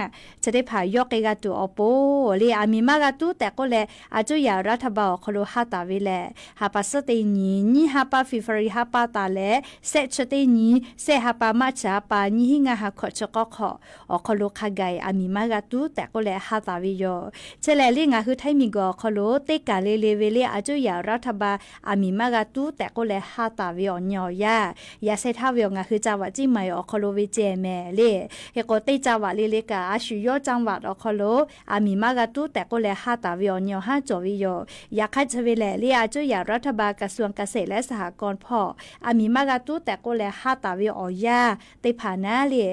chi teˇ hpaˍ yawˇ k'ai g'a tuˬ awˬ pon le, aˬ miˍ maˇ g'a tuˉ tehꞈ k'oˆ leh a cuˇ yaꞈ รัฐบาล awˬ hk'aw lo haˉ taˍ ve lehˬ, ha pa suhˉ teˇ nyi nyiˇ ha pa February ha pa taˍ leh sehˆ chi teˇ nyi sehˆ ha pa March ha pa nyiˇ hinˉ ngaˇ ha hkawꞈ chi k'awˇ hk'awꞈ awˬ hk'aw lo hk'a gaˬ aˬ miˍ maˇ g'a tuˉ tehꞈ k'oˆ leh haˉ taˍ ve yoˬ. Chi lehˬ le ngaˬ hui Htaiˇ miˬ guiˬ awˬ hk'aw lo teˇ kaˬ le le ve le a cuˇ yaꞈ รัฐบาล aˬ miˍ maˇ g'a tuˉ tehꞈ k'oˆ leh haˉ taˍ ve awˬ nyi awˬ yanˇ, yaꞈ sheh htaˇ ve awˬ ngaˬ hui ca vaꞈ ciˇ maˍ awˬ hk'aw lo ve ceh mehˍ le. Hk'e k'o teˇ ca vaꞈ le le kaꞈ a shu yawˇ ca vaꞈ awˬ hk'aw lo aˬ miˍ maˇ g'a tuˉ tehꞈ k'oˆ leh haˉ taˍ ve awˬ nyi awˬ haˉ cawˬ ve yoˬ. Yaꞈ hk'aˇ chi ve lehˬ le a cuˇ yaꞈ รัฐบาล กระทรวงเกษตรและสหกรณ์ hpawˇ aˬ miˍ maˇ g'a tuˉ tehꞈ k'oˆ leh haˉ taˍ ve awˬ yanˇ teˇ hpaˍ naˉ le,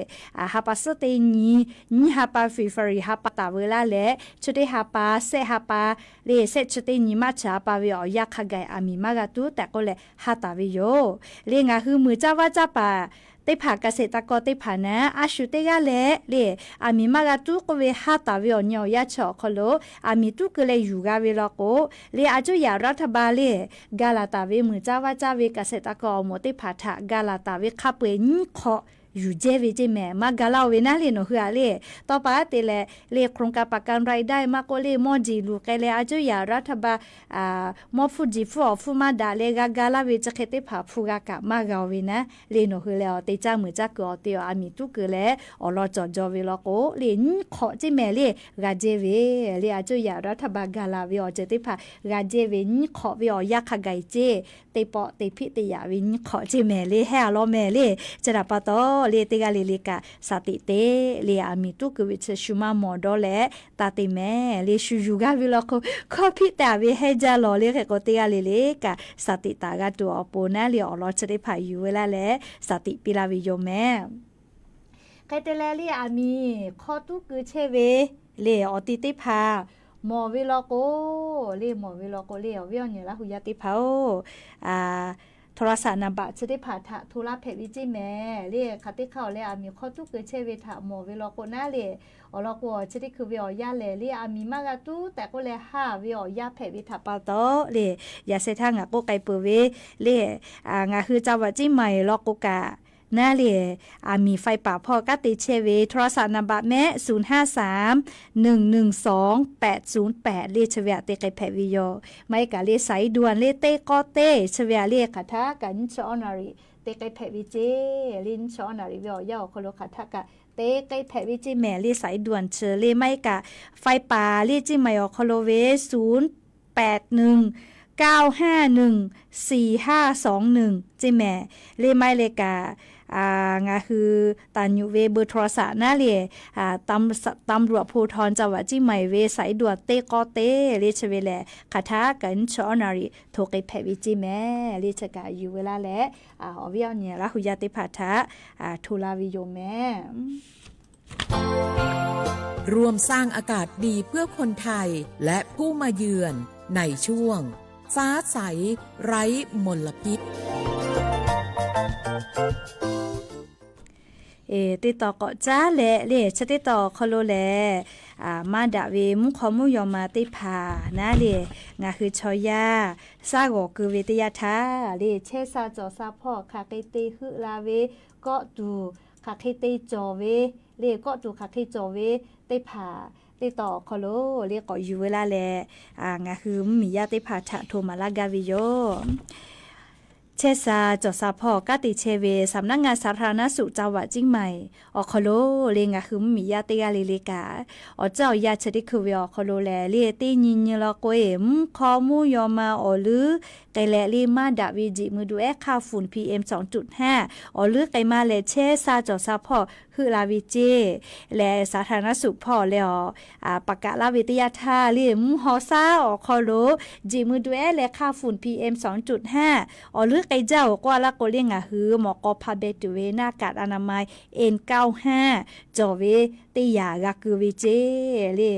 ha pa suhˉ teˇ nyi nyiˇ ha pa February ha pa taˍ ve laˇ leh chi teˇ ha pa sehˆ ha pa le sehˆ chi teˇ nyi March ha pa ve awˬ yanˇ hk'a gaˬ aˬ miˍ maˇ g'a tuˉ tehꞈ k'oˆ leh haˉ taˍ ve yoˬ. Le ngaˬ hui muiˬ caˇ vaˇ caˇ paˍ teˇ hpaˍ เกษตรกร teˇ hpaˍ naˉ a shu teˇ g'aˇ leh le, aˬ miˍ maˇ g'a tuˉ k'oˆ ve haˉ taˍ ve awˬ nyi awˬ yanˇ chi awˬ hk'aw lo aˬ miˍ tuˉ keu leh yuˬ g'a ve law k'o, le a cuˇ yaꞈ รัฐบาล le ga laˬ taˍ ve muiˬ caˇ vaˇ caˇ ve เกษตรกร awˬ moˍ teˇ hpaˍ htaꞈ ga laˬ taˍ ve hk'a peu-eˬ nyiˇ hk'awꞈ yuˬ jehˇ ve ceˇ mehˍ. Maˇ ga laˇ-oˬ ve naˉ le nawˬ hui-a le. Tawˇ pa aˉ te leh le โครงการประกันรายได้ maˇ k'oˆ le mawˇ jeˬ luˬ k'ai leh a cuˇ yaꞈ raˇ htaˇ ba mawˇ hpfuhˇ jeˬ hpfuhˇ awˬ hpfuhˇ maˇ daꞈ leh g'a ga laˇ ve chi hk'e teˇ hpaˍ hpu g'a kaꞈ maˇ g'a-oˬ ve naˉ le nawˬ hui leh awˬ te caˇ muiˬ caˇ kuiˬ awˬ te awˬ a miˍ tuˉ keu leh awˬ lawn cawˬ jaw ve law k'o le nyiˇ hk'awꞈ ceˇ mehˍ le g'a jehˇ ve le a cuˇ yaꞈ raˇ htaˇ ba ga laˬ ve awˬ ceuˬ teˇ hpaˍ g'a jehˇ ve nyiˇ hk'awꞈ ve awˬ yanˇ hk'a gaˬ-e ceˇ. Teˇ pawˆ teˇ hpiˆ teˇ yaꞈ ve nyiˇ hk'awꞈ ceˇ mehˍ le hehˉ a lawˇ mehˍ le. Chi htaꞈ pa taw le teˇ g'aˇ le le kaꞈ สติ te le a miˍ tuˉ keu ve chi shu maˇ mawˬ dawˇ leh taˇ te mehˍ le shu yuˬ gaˇ ve law k'o hkawˇ hpiˆ te-a ve hehˉ jaˇ lawˬ le hk'e k'o teˇ g'aˇ le le kaꞈ สติ taˍ g'a tuˬ awˬ pon naˉ le awˬ lawn chi teˇ hpaˍ yuˬ ve laˇ leh สติ piˇ laˇ ve yoˬ mehˍ. Hk'e te leh le a miˍ hk'awˇ tuˉ keu chehˇ ve le awˬ ti teˇ hpaˍ mawˬ ve law k'o le mawˬ ve law k'o le awˬ viˉ awˬ nyi Laˇ hu yaˇ teˇ hpaˍ-oˬ, โทรศัพท์ นามบัตร chi teˇ hpaˍ htaꞈ hto laˇ hpehꞈ ve ceˇ mehˍ le. Hk'aˬ teˇ hk'aˇ awˬ leh a miˍ hk'awˇ tuˉ keu chehˇ ve htaꞈ mawˬ ve law k'o naˉ le awˬ lawn k'o chi teˇ hkui ve awˬ yanˇ lehˬ le a miˍ maˇ g'a tuˉ tehꞈ k'oˆ leh haˇ ve awˬ yanˇ hpehꞈ ve htaꞈ pa taw le yaꞈ sheh htaˇ ngaˬ k'oˆ k'ai peuˬ ve le ngaˬ hui จังหวัดเชียงใหม่ law k'o kaꞈ naˉ le a miˍ ไฟป่า hpawˇ kanˉ te chehˇ ve โทรศัพท์ นามบัตร mehˆ ศูนย์ห้าสาม หนึ่งหนึ่งสอง แปดศูนย์แปด le chi ve htaꞈ te k'ai hpehꞈ ve yoˬ. Maˇ heˆ kaꞈ le สายด่วน le teˇ k'awˇ teˇ chi ve htaꞈ le hk'aˬ htaˇ kaꞈ nyiˇ chi awˬ naˍ riˍ te k'ai hpehꞈ ve ceˇ le nyiˇ chi awˬ naˍ riˍ ve awˬ yanˇ awˬ hk'aw lo hk'aˬ htaˇ kaꞈ te k'ai hpehꞈ ve ceˇ mehˍ le สายด่วน chi le maˇ heˆ kaꞈ ไฟป่า le ceˇ mehˍ awˬ hk'aw lo ve ศูนย์แปดหนึ่ง เก้าห้าหนึ่ง สี่ห้าสองหนึ่ง ceˇ mehˍ le maˇ heˆ le kaꞈ ngaˬ hui taˍ nyuꞈ ve เบอร์โทรศัพท์ naˉ le ตำรวจภูธร จังหวัดเชียงใหม่ ve สายด่วน teˇ k'awˇ teˇ le chi ve lehˬ hk'aˬ htaˇ kaꞈ nyiˇ chi awˬ naˍ riˍ hto k'ai hpehꞈ ve ceˇ mehˍ le chi kaꞈ yuˬ ve laˇ leh awˬ viˉ awˬ nyi Laˇ hu yaˇ teˇ hpaˍ htaꞈ hto laˇ ve yoˬ mehˍ. ร่วมสร้างอากาศดีเพื่อคนไทยและผู้มาเยือนในช่วงฟ้าใสไร้มลพิษ Teˇ taw k'awꞈ caˉ leh le chi teˇ taw awˬ hk'aw lo lehˬ maˇ daꞈ ve mvuhˇ hk'aw mvuhˇ yaw ma teˇ hpaˍ naˉ le ngaˬ hui chaw yaˇ shaˉ g'awˬ keu ve teˇ yanˇ htaˇ le chehˇ sha cawˬ sha hpawˇ hk'aˬ hk'e te heuˆ la ve kawˆ tuˬ hk'aˬ hk'e te cawˬ ve le kawˆ tuˬ hk'aˬ hk'e cawˬ ve teˇ hpaˍ teˇ taw awˬ hk'aw lo le k'awꞈ yuˬ ve laˇ leh ngaˬ hui mvuhˇmiˬ yaˇ teˇ hpaˍ htaꞈ hto maˍ laˇ gaˇ ve yoˬ. Chehˇ sha cawˬ sha hpawˇ kanˉ te chehˇ ve สำนักงานสาธารณสุขจังหวัดเชียงใหม่ awˬ hk'aw lo le ngaˬ hui mvuhˇmiˬ yaˇ teˇ g'aˇ le le kaꞈ awˬ ceuˬ awˬ yanˇ chi teˇ hkui ve awˬ hk'aw lo lehˬ le teˇ nyi nyi law k'o e mvuhˇ hk'aw mvuhˇ yaw ma awˬ leuˉ k'ai leh le maˇ daꞈ ve jeꞈ mui du ehˉ hk'aˇ ฝุ่น PM สองจุดห้า awˬ leuˉ k'ai maˇ leh chehˇ sha cawˬ sha hpawˇ heuˆ la ve ceˇ leh สาธารณสุข hpawˇ leh awˬ ประกาศ laˇ ve teˇ yanˇ htaˇ le mvuhˇ haw shaˉ awˬ hk'aw lo jeꞈ mui du ehˉ leh hk'aˇ ฝุ่น PM สองจุดห้า awˬ leuˉ k'ai jaˇ-oˬ k'oˆ a laˇ k'o le ngaˬ hui mawꞈ k'aw hpa beh tuˬ ve หน้ากากอนามัย N เก้าห้า cawˬ ve teˇ yanˇ g'a keu ve ceˇ le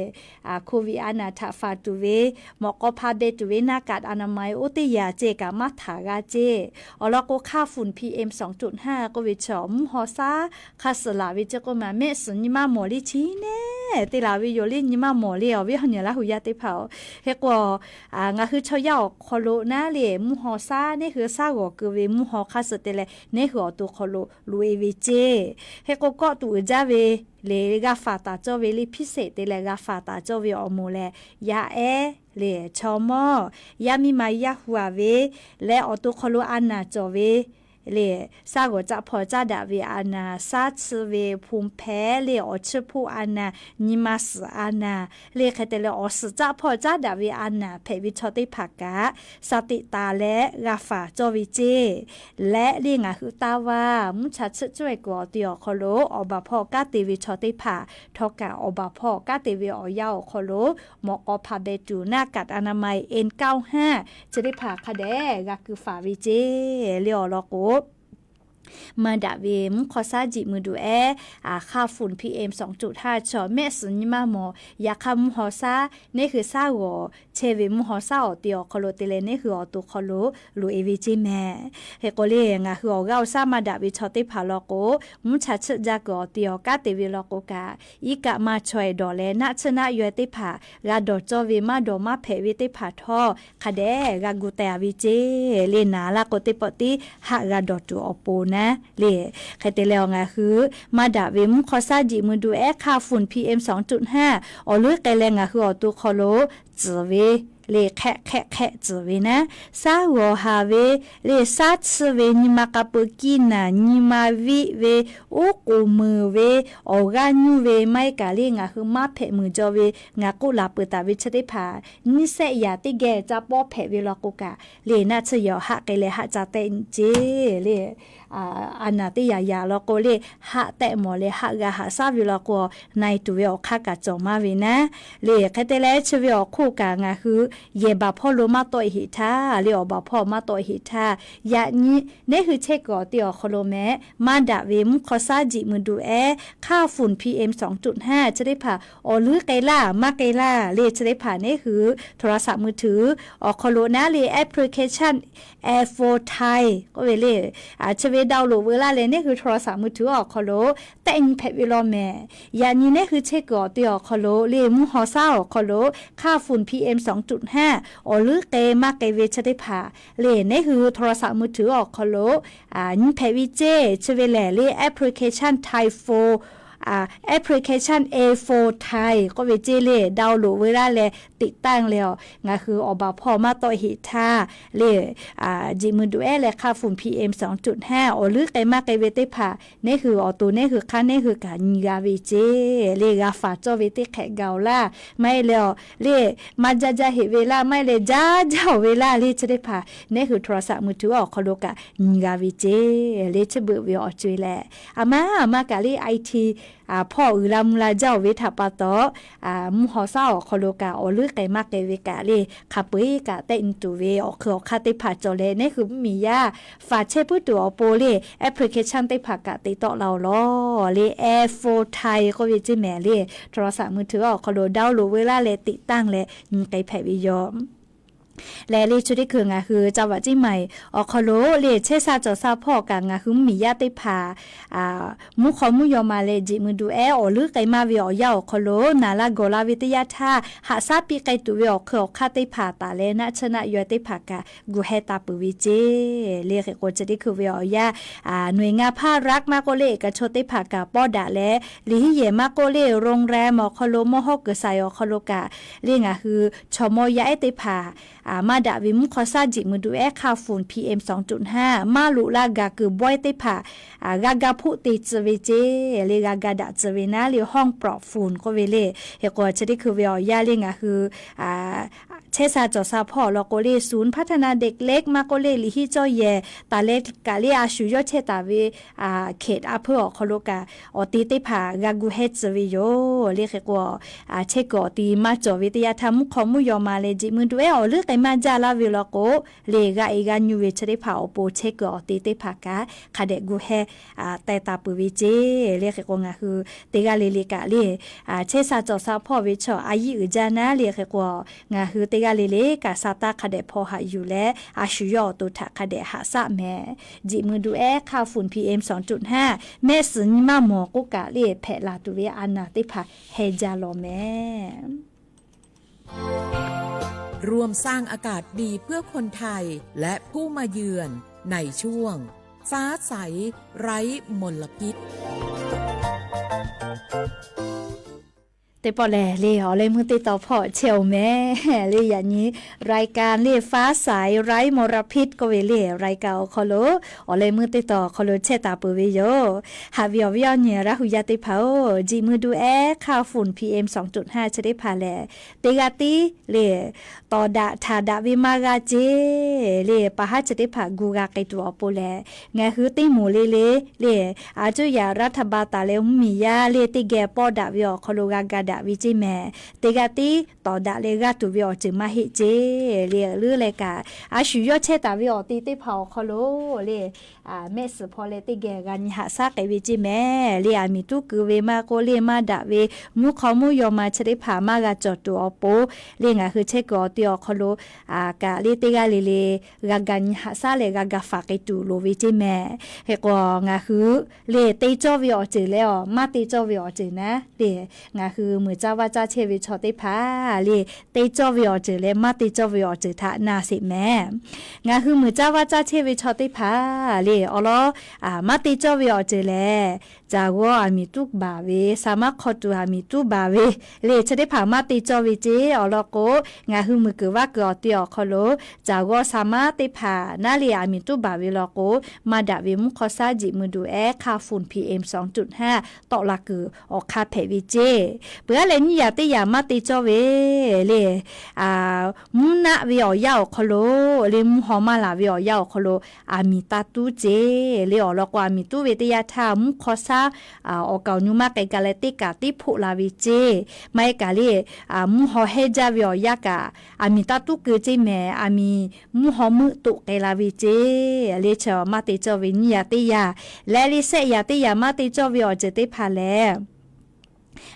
Covid a naˍ htaꞈ faˍ tuˬ ve mawꞈ k'aw hpa beh tuˬ ve หน้ากากอนามัย oˇ teˇ yanˇ ceˇ kaꞈ maˇ htaꞈ g'a ceˇ. Awˬ lawn k'o hk'aˇ ฝุ่น PM สองจุดห้า k'oˆ ve chaw mvuhˇ haw shaˉ hk'a suhˍ laˬ ve ceˇ k'oˆ ma mehˆ suhˍ nyi maˇ mawˬ le chi neˉ te laˬ ve yoˬ le nyi maˇ mawˬ le awˬ viˉ awˬ nyi Laˇ hu yaˇ teˇ hpaˍ-oˬ. Hk'e k'o ngaˬ hui chaw yaˇ awˬ hk'aw lo naˉ le mvuhˇ haw shaˉ neˉ hui shaˉ g'awˬ keu ve mvuhˇ haw hk'a suhˍ te leh neˉ hui awˬ to hk'aw lo loꞈ-e ve ceˇ. Hk'e k'o kawˆ tuˬ uiˍ jaˇ ve le g'a faˍ taˍ cawˇ ve le พิเศษ te leh g'a faˍ taˍ cawˇ ve awˬ moˍ lehˬ yaˇ ehˉ le chaw mawˇ yaˇ miˇ ma yaˇ hu-a ve leh awˬ to hk'aw lo a naˍ cawˬ ve le shaˉ g'awˬ caˆ hpawˇ caˉ daꞈ ve a naˍ, shaˉ chiˇ ve hpu hpehꞈ le awˬ chiˇ hpoˆ a naˍ, nyi ma suhˍ a naˍ le hk'e te leh awˬ suhˍ caˆ hpawˇ caˉ daꞈ ve a naˍ hpehꞈ ve chaw teˇ hpaˍ kaꞈ สติ taˍ leh g'a faˍ cawˇ ve ceˇ. Leh le ngaˬ hui taˇ vaˇ mvuhˇ cha chiˆ cuˇ e kuiˬ awˬ te awˬ hk'aw lo awˬ baˬ hpawˇ kanˉ te ve chaw teˇ hpaˍ htawˇ kaꞈ awˬ baˬ hpawˇ kanˉ te ve awˬ yanˇ awˬ hk'aw lo mawꞈ k'aw hpa beh tuˬ หน้ากากอนามัย N เก้าห้า chi teˇ hpaˍ hk'a dehꞈ g'a keu faˍ ve ceˇ le awˬ lawn k'o maˇ daꞈ ve mvuhˇ hk'aw shaˉ jeꞈ mui du ehˉ hk'aˇ ฝุ่น PM สองจุดห้า chaw mehˆ suhˍ nyi maˇ mawˬ. Yaꞈ hk'aˇ mvuhˇ haw shaˉ neˉ hui shaˉ g'awˬ chehˇ ve mvuhˇ haw shaˉ awˬ te awˬ hk'aw lo te leh neˉ hui awˬ to hk'aw lo loꞈ-e ve ceˇ mehˍ. Hk'e k'o le ngaˬ hui awˬ g'aˇ awˬ shaˉ maˇ daꞈ ve chaw teˇ hpaˍ law k'o mvuhˇ cha chiˆ jaˇ kuiˬ awˬ te awˬ kanˉ te ve law k'o kaꞈ iˉ kaˆ maˇ chaweh dawˬ leh naˆ tsuhˇ naˆ yaweh teˇ hpaˍ g'a dawˬ cawˇ ve maˇ dawˬ maˇ hpehꞈ ve teˇ hpaˍ htawˇ hk'a dehꞈ g'a gu teh-a ve ceˇ le naˍ laˇ k'o teˇ pawˆ tiˉ haˆ g'a dawˬ tuˬ awˬ pon naˉ le. Hk'e te leh awˬ ngaˬ hui maˇ daꞈ ve mvuhˇ hk'aw shaˉ jiꞈ mui duˬ ehˉ hk'aˇ ฝุ่น PM สองจุดห้า awˬ leuˉ k'ai leh ngaˬ hui awˬ to hk'aw lo tcuhˍ ve le, hk'ehˆ hk'ehˆ hk'ehˆ tcuhˍ ve naˉ, shaˉ g'awˬ haˍ ve le, shaˉ tsuhˇ ve, nyi ma k'a peu kiˇ naˬ, nyi ma viˆ ve, uˉ k'oˍ meuˍ ve, awˬ g'aˇ nyuˇ ve, maˇ heˆ kaꞈ le ngaˬ hui maˇ hpehꞈ meuˍ jaw ve, ngaˬ k'oˆ laˬ peuˬ taˍ ve chi teˇ hpaˍ nyiˇ sehˆ yaꞈ teˇ geh ca pawˇ hpehꞈ ve law k'o kaꞈ le, naˆ tsuhˇ yehˬ awˬ haˆ k'ai leh haˆ ca tehˆ nyi ceˇ le. A naˬ teˇ yaꞈ yaꞈ law k'o le, haˆ tehˆ mawˬ leh haˆ g'a haꞈ shaˉ ve law k'o, na e tuˬ ve awˬ hk'aˇ kaꞈ cawˬ maˇ ve naˉ le. Hk'e te leh chi ve awˬ hk'oˆ kaꞈ ngaˬ hui yehˬ baˬ hpawˇ lo maˇ tawˆ e heꞈ htaˇ le, awˬ baˬ hpawˇ maˇ tawˆ e heꞈ htaˇ, yaꞈ nyi neˉ hui chehˇ kuiˬ awˬ te awˬ hk'aw lo meh maˇ daꞈ ve mvuhˇ hk'aw shaˉ jiꞈ mui duˬ ehˉ hk'aˇ ฝุ่น PM สองจุดห้า chi teˇ hpaˍ awˬ leuˉ k'ai laˇ maˇ k'ai laˇ le, chi teˇ hpaˍ neˉ hui โทรศัพท์มือถือ awˬ hk'aw lo naˉ le, application Airphone Thai k'oˆ ve le, chi ve download veu laˇ leh neˉ hui โทรศัพท์มือถือ awˬ hk'aw lo tehˆ nyi hpehꞈ ve law mehˍ. Yaꞈ nyi neˉ hui chehˇ kuiˬ awˬ te awˬ hk'aw lo le, mvuhˇ hk'aw shaˉ awˬ hk'aw lo hk'aˇ ฝุ่น PM สองจุดห้า awˬ leuˉ k'ai maˇ k'ai ve chi teˇ hpaˍ le, neˉ hui โทรศัพท์มือถือ awˬ hk'aw lo nyi hpehꞈ ve ceˇ. Chi ve lehˬ le, application Thai Phone, application Airphone Thai k'oˆ ve ceˇ le, download veu laˇ leh ติดตั้ง leh a, ngaˬ hui awˬ baˬ hpawˇ maˇ tawˆ heꞈ htaˇ le, jiꞈ mui duˬ ehˉ leh hk'aˇ ฝุ่น PM สองจุดห้า awˬ leuˉ k'ai maˇ k'ai ve teˇ hpaˍ neˉ hui awˬ to neˉ hui hk'aˇ neˉ hui kaꞈ nyi g'a ve ceˇ le, g'a faˍ cawˇ ve teˇ hk'ehꞈ gaˬ oˬ laˇ. Maˇ heˆ leh a le, maˇ jaˇ jaˇ heꞈ ve laˇ, maˇ heˆ leh jaˇ jaˇ oˬ ve laˇ le, chi teˇ hpaˍ neˉ hui โทรศัพท์มือถือ awˬ hk'aw lo kaꞈ nyi g'a ve ceˇ le. Chi beuꞈ ve awˬ co e leh, a maˇ a maˇ kaꞈ le, IT hpawˇ uiˍ la mvuh la jaˇ oˬ ve htaꞈ pa taw, mvuhˇ hk'aw shaˉ awˬ hk'aw lo kaꞈ awˬ leuˉ k'ai maˇ k'ai ve kaꞈ le, hk'a peu eˬ kaꞈ tehˆ nyi tuˬ ve awˬ hk'ui awˬ hk'aˇ teˇ hpaˍ cawˬ leh, neˉ hui mvuhˇmiˬ yaˇ faˍ chehˇ puiˉ tuˬ awˬ pon le, application teˇ hpaˍ kaꞈ te tawˆ la oˬ law le, Airphone Thai k'oˆ ve ceˇ mehˍ le, โทรศัพท์มือถือ awˬ hk'aw lo download veu laˇ leh ติดตั้ง leh nyi k'ai hpehꞈ ve yoˬ. Lehˬ le, chi teˇ hkui ngaˬ hui ca vaꞈ ceˇ maˬ awˬ hk'aw lo le, chehˇ sha cawˬ sha hpawˇ kaꞈ ngaˬ hui mvuhˇmiˬ yaˇ teˇ hpaˍ mvuhˇ hk'aw mvuhˇ yaw ma leh jiꞈ mui duˬ ehˉ awˬ leuˉ k'ai maˇ ve awˬ yanˇ awˬ hk'aw lo naˍ la gawˬ la ve teˇ yanˇ htaˇ, haꞈ shaˉ piˇ k'ai tuˬ ve awˬ hk'ui awˬ hk'aˇ teˇ hpaˍ taˍ leh naˆ tsuhˇ naˆ yaw teˇ hpaˍ kaꞈ gu heh ta peuˬ ve ceˇ le. Hk'e k'o chi teˇ hkui ve awˬ yanˇ, nawˬ ngaˬ hpaˇ raˆ maˇ k'oˆ le, kaꞈ chaw teˇ hpaˍ kaꞈ pawˇ daꞈ leh, liꞈ hiˉ yehˬ maˇ k'oˆ le, โรงแรม awˬ hk'aw lo, mawˇ hawˉ kuiˬ saiˍ awˬ hk'aw lo kaꞈ le, ngaˬ hui chaw mawˇ yaˇ ehˉ teˇ hpaˍ maˇ daꞈ ve mvuhˇ hk'aw shaˉ jiꞈ mui duˬ ehˉ hk'aˇ ฝุ่น PM สองจุดห้า maˇ loꞈ laˇ gaˬ kuiˬ bawehˇ teˇ hpaˍ g'a ga hpoˆ te tcuh ve ceˇ le, g'a ga daꞈ tcuh ve naˉ le, ห้องปลอดฝุ่น k'oˆ ve le. Hk'e k'o chi teˇ hkui ve awˬ yanˇ le, ngaˬ hui chehˇ sha cawˬ sha hpawˇ awˬ lawn k'o le, ศูนย์พัฒนาเด็กเล็ก maˇ k'oˆ le, liꞈ hiˉ cawˇ yehˬ taˍ leh kaꞈ le, a shu yawˇ chehˇ taˍ ve เขต a hpeuˇ awˬ hk'aw lo kaꞈ awˬ te teˇ hpaˍ g'a gu heh tcuh ve yoˬ le. Hk'e k'o chehˇ kuiˬ awˬ te maˇ cawˬ ve teˇ yanˇ htaˇ, mvuhˇ hk'aw mvuhˇ yaw ma leh jiꞈ mui duˬ ehˉ awˬ leuˉ k'ai maˇ jaˇ laˇ ve law k'o le, g'a e g'a nyu ve chi teˇ hpaˍ awˬ pon chehˇ kuiˬ awˬ te teˇ hpaˍ kaꞈ hk'a dehꞈ gu heh teh taˍ peuˬ ve ceˇ le. Hk'e k'o ngaˬ hui teˇ g'aˇ le le kaꞈ le, chehˇ sha cawˬ sha hpawˇ ve chaw a yiˉ uiˍ jaˇ naˉ le. Hk'e k'o ngaˬ hui teˇ g'aˇ le le kaꞈ sa taˇ hk'a dehꞈ hpaw haꞈ yuˬ leh, a shu yawˇ awˬ to htaꞈ hk'a dehꞈ haꞈ shaˉ mehˍ. Jiꞈ mui duˬ ehˉ hk'aˇ ฝุ่น PM สองจุดห้า mehˆ suhˍ nyi maˇ mawˬ k'oˆ kaꞈ le, hpehꞈ laˬ tuˬ ve a naˬ teˇ hpaˍ heh jaˇ law mehˍ. ร่วมสร้างอากาศดีเพื่อคนไทยและผู้มาเยือนในช่วงฟ้าใสไร้มลพิษ Teˇ pawˆ lehˬ le, awˬ leh meuˇ teˇ tawn hpawˇ chehˇ oˬ mehˍ le. Yaꞈ nyi รายการ le, ฟ้าใสไร้มลพิษ k'oˆ ve le, รายการ awˬ hk'aw lo awˬ leh meuˇ teˇ tawn awˬ hk'aw lo chehˇ taˍ peuˬ ve yoˬ. Haꞈ ve awˬ viˉ awˬ nyi Laˇ hu yaˇ teˇ hpaˍ-oˬ, jiꞈ mui duˬ ehˉ hk'aˇ ฝุ่น PM สองจุดห้า chi teˇ hpaˍ lehˬ, teˇ g'aˇ tiˉ le, tawˍ daꞈ htaˍ daꞈ ve maˇ g'a ceˇ le, pa haˉ chi teˇ hpaˍ gu g'a k'ai tuˬ awˬ pon lehˬ, ngaˬ hui teˇ moˍ le le le, a cuˇ yaꞈ รัฐบาล taˍ leh mvuhˇmiˬ yaˇ le teˇ geh pawˇ daꞈ ve awˬ hk'aw lo g'a ga daꞈ ve ceˇ mehˍ. Teˇ g'aˇ tiˉ tawˍ daꞈ leh g'aˇ tuˬ ve awˬ ceuˬ maˇ heˆ ceˇ le. Leuˉ leh kaꞈ, a shu yawˇ chehˇ taˍ ve awˬ te teˇ hpaˍ awˬ hk'aw lo le, mehˆ suhˍ hpaw leh teˇ geh g'a nyi haꞈ shaˉ k'ai ve ceˇ mehˍ le. Aˬ miˍ tuˉ keu ve maˇ k'oˆ le, maˇ daꞈ ve mvuhˇ hk'aw mvuhˇ yaw ma chi teˇ hpaˍ maˇ g'a cawˬ tuˬ awˬ pon le, ngaˬ hui chehˇ kuiˬ awˬ te awˬ hk'aw lo kaꞈ le teˇ g'aˇ le le g'a ga nyi haꞈ shaˉ leh g'a ga faˍ k'ai tuˬ loˍ ve ceˇ mehˍ. Hk'e k'o, ngaˬ hui le te cawˇ ve awˬ ceuˬ leh awˬ maˇ te cawˇ ve awˬ ceuˬ naˉ le, ngaˬ hui muiˬ caˇ vaˇ caˇ chehˇ ve chaw teˇ hpaˍ le, te cawˇ ve awˬ ceuˬ leh maˇ te cawˇ ve awˬ ceuˬ htaꞈ na sheˍ mehˍ. Ngaˬ hui muiˬ caˇ vaˇ caˇ chehˇ ve chaw teˇ hpaˍ le awˬ lawn maˇ te cawˇ ve awˬ ceuˬ lehˬ, caˬ g'awˇ aˬ miˍ tuˉ baˬ ve, saˍ maˉ hk'aw tuˬ aˬ miˍ tuˉ baˬ ve le chi teˇ hpaˍ maˇ te cawˇ ve ceˇ. Awˬ lawn k'o, ngaˬ hui muiˬ kuiˬ vaˇ kuiˬ awˬ te awˬ hk'aw lo caˬ g'awˇ saˍ maˉ teˇ hpaˍ naˉ le aˬ miˍ tuˉ baˬ ve lawn k'o, maˇ daꞈ ve mvuhˇ hk'aw shaˉ jiꞈ mui duˬ ehˉ hk'a fun P M sawˍ tuꞈ haˉ tawˆ la kuiˬ awˬ hk'aˇ hpehꞈ ve ceˇ. Peuˬ aˉ leh nyiˇ yaꞈ teˇ yaꞈ maˇ te cawˇ ve le, mvuhˇ naˆ ve awˬ yanˇ awˬ hk'aw lo le mvuhˇ haw maˇ laˬ ve awˬ yanˇ awˬ hk'aw lo aˬ miˍ taˇ tuˉ ceˇ. Le awˬ lawn k'o, aˬ miˍ tuˉ ve teˇ yanˇ htaˇ mvuhˇ hk'aw shaˉ awˬ kaˍ awˬ nyu maˇ k'ai gaˇ leh teˇ kaꞈ teˇ hpoˆ la ve ceˇ. Maˇ heˆ kaꞈ le, mvuhˇ haw hehnˇ jaˇ ve awˬ yanˇ kaꞈ aˬ miˍ taˇ tuˉ keu ceˇ mehˍ. Aˬ miˍ mvuhˇ haw meuˆ toꞈ k'ai la ve ceˇ. Le chi maˇ te cawˇ ve nyiˇ yaꞈ teˇ yaꞈ leh le shehˆ yaꞈ teˇ yaꞈ maˇ te cawˇ ve awˬ ceuˬ teˇ hpaˍ lehˬ,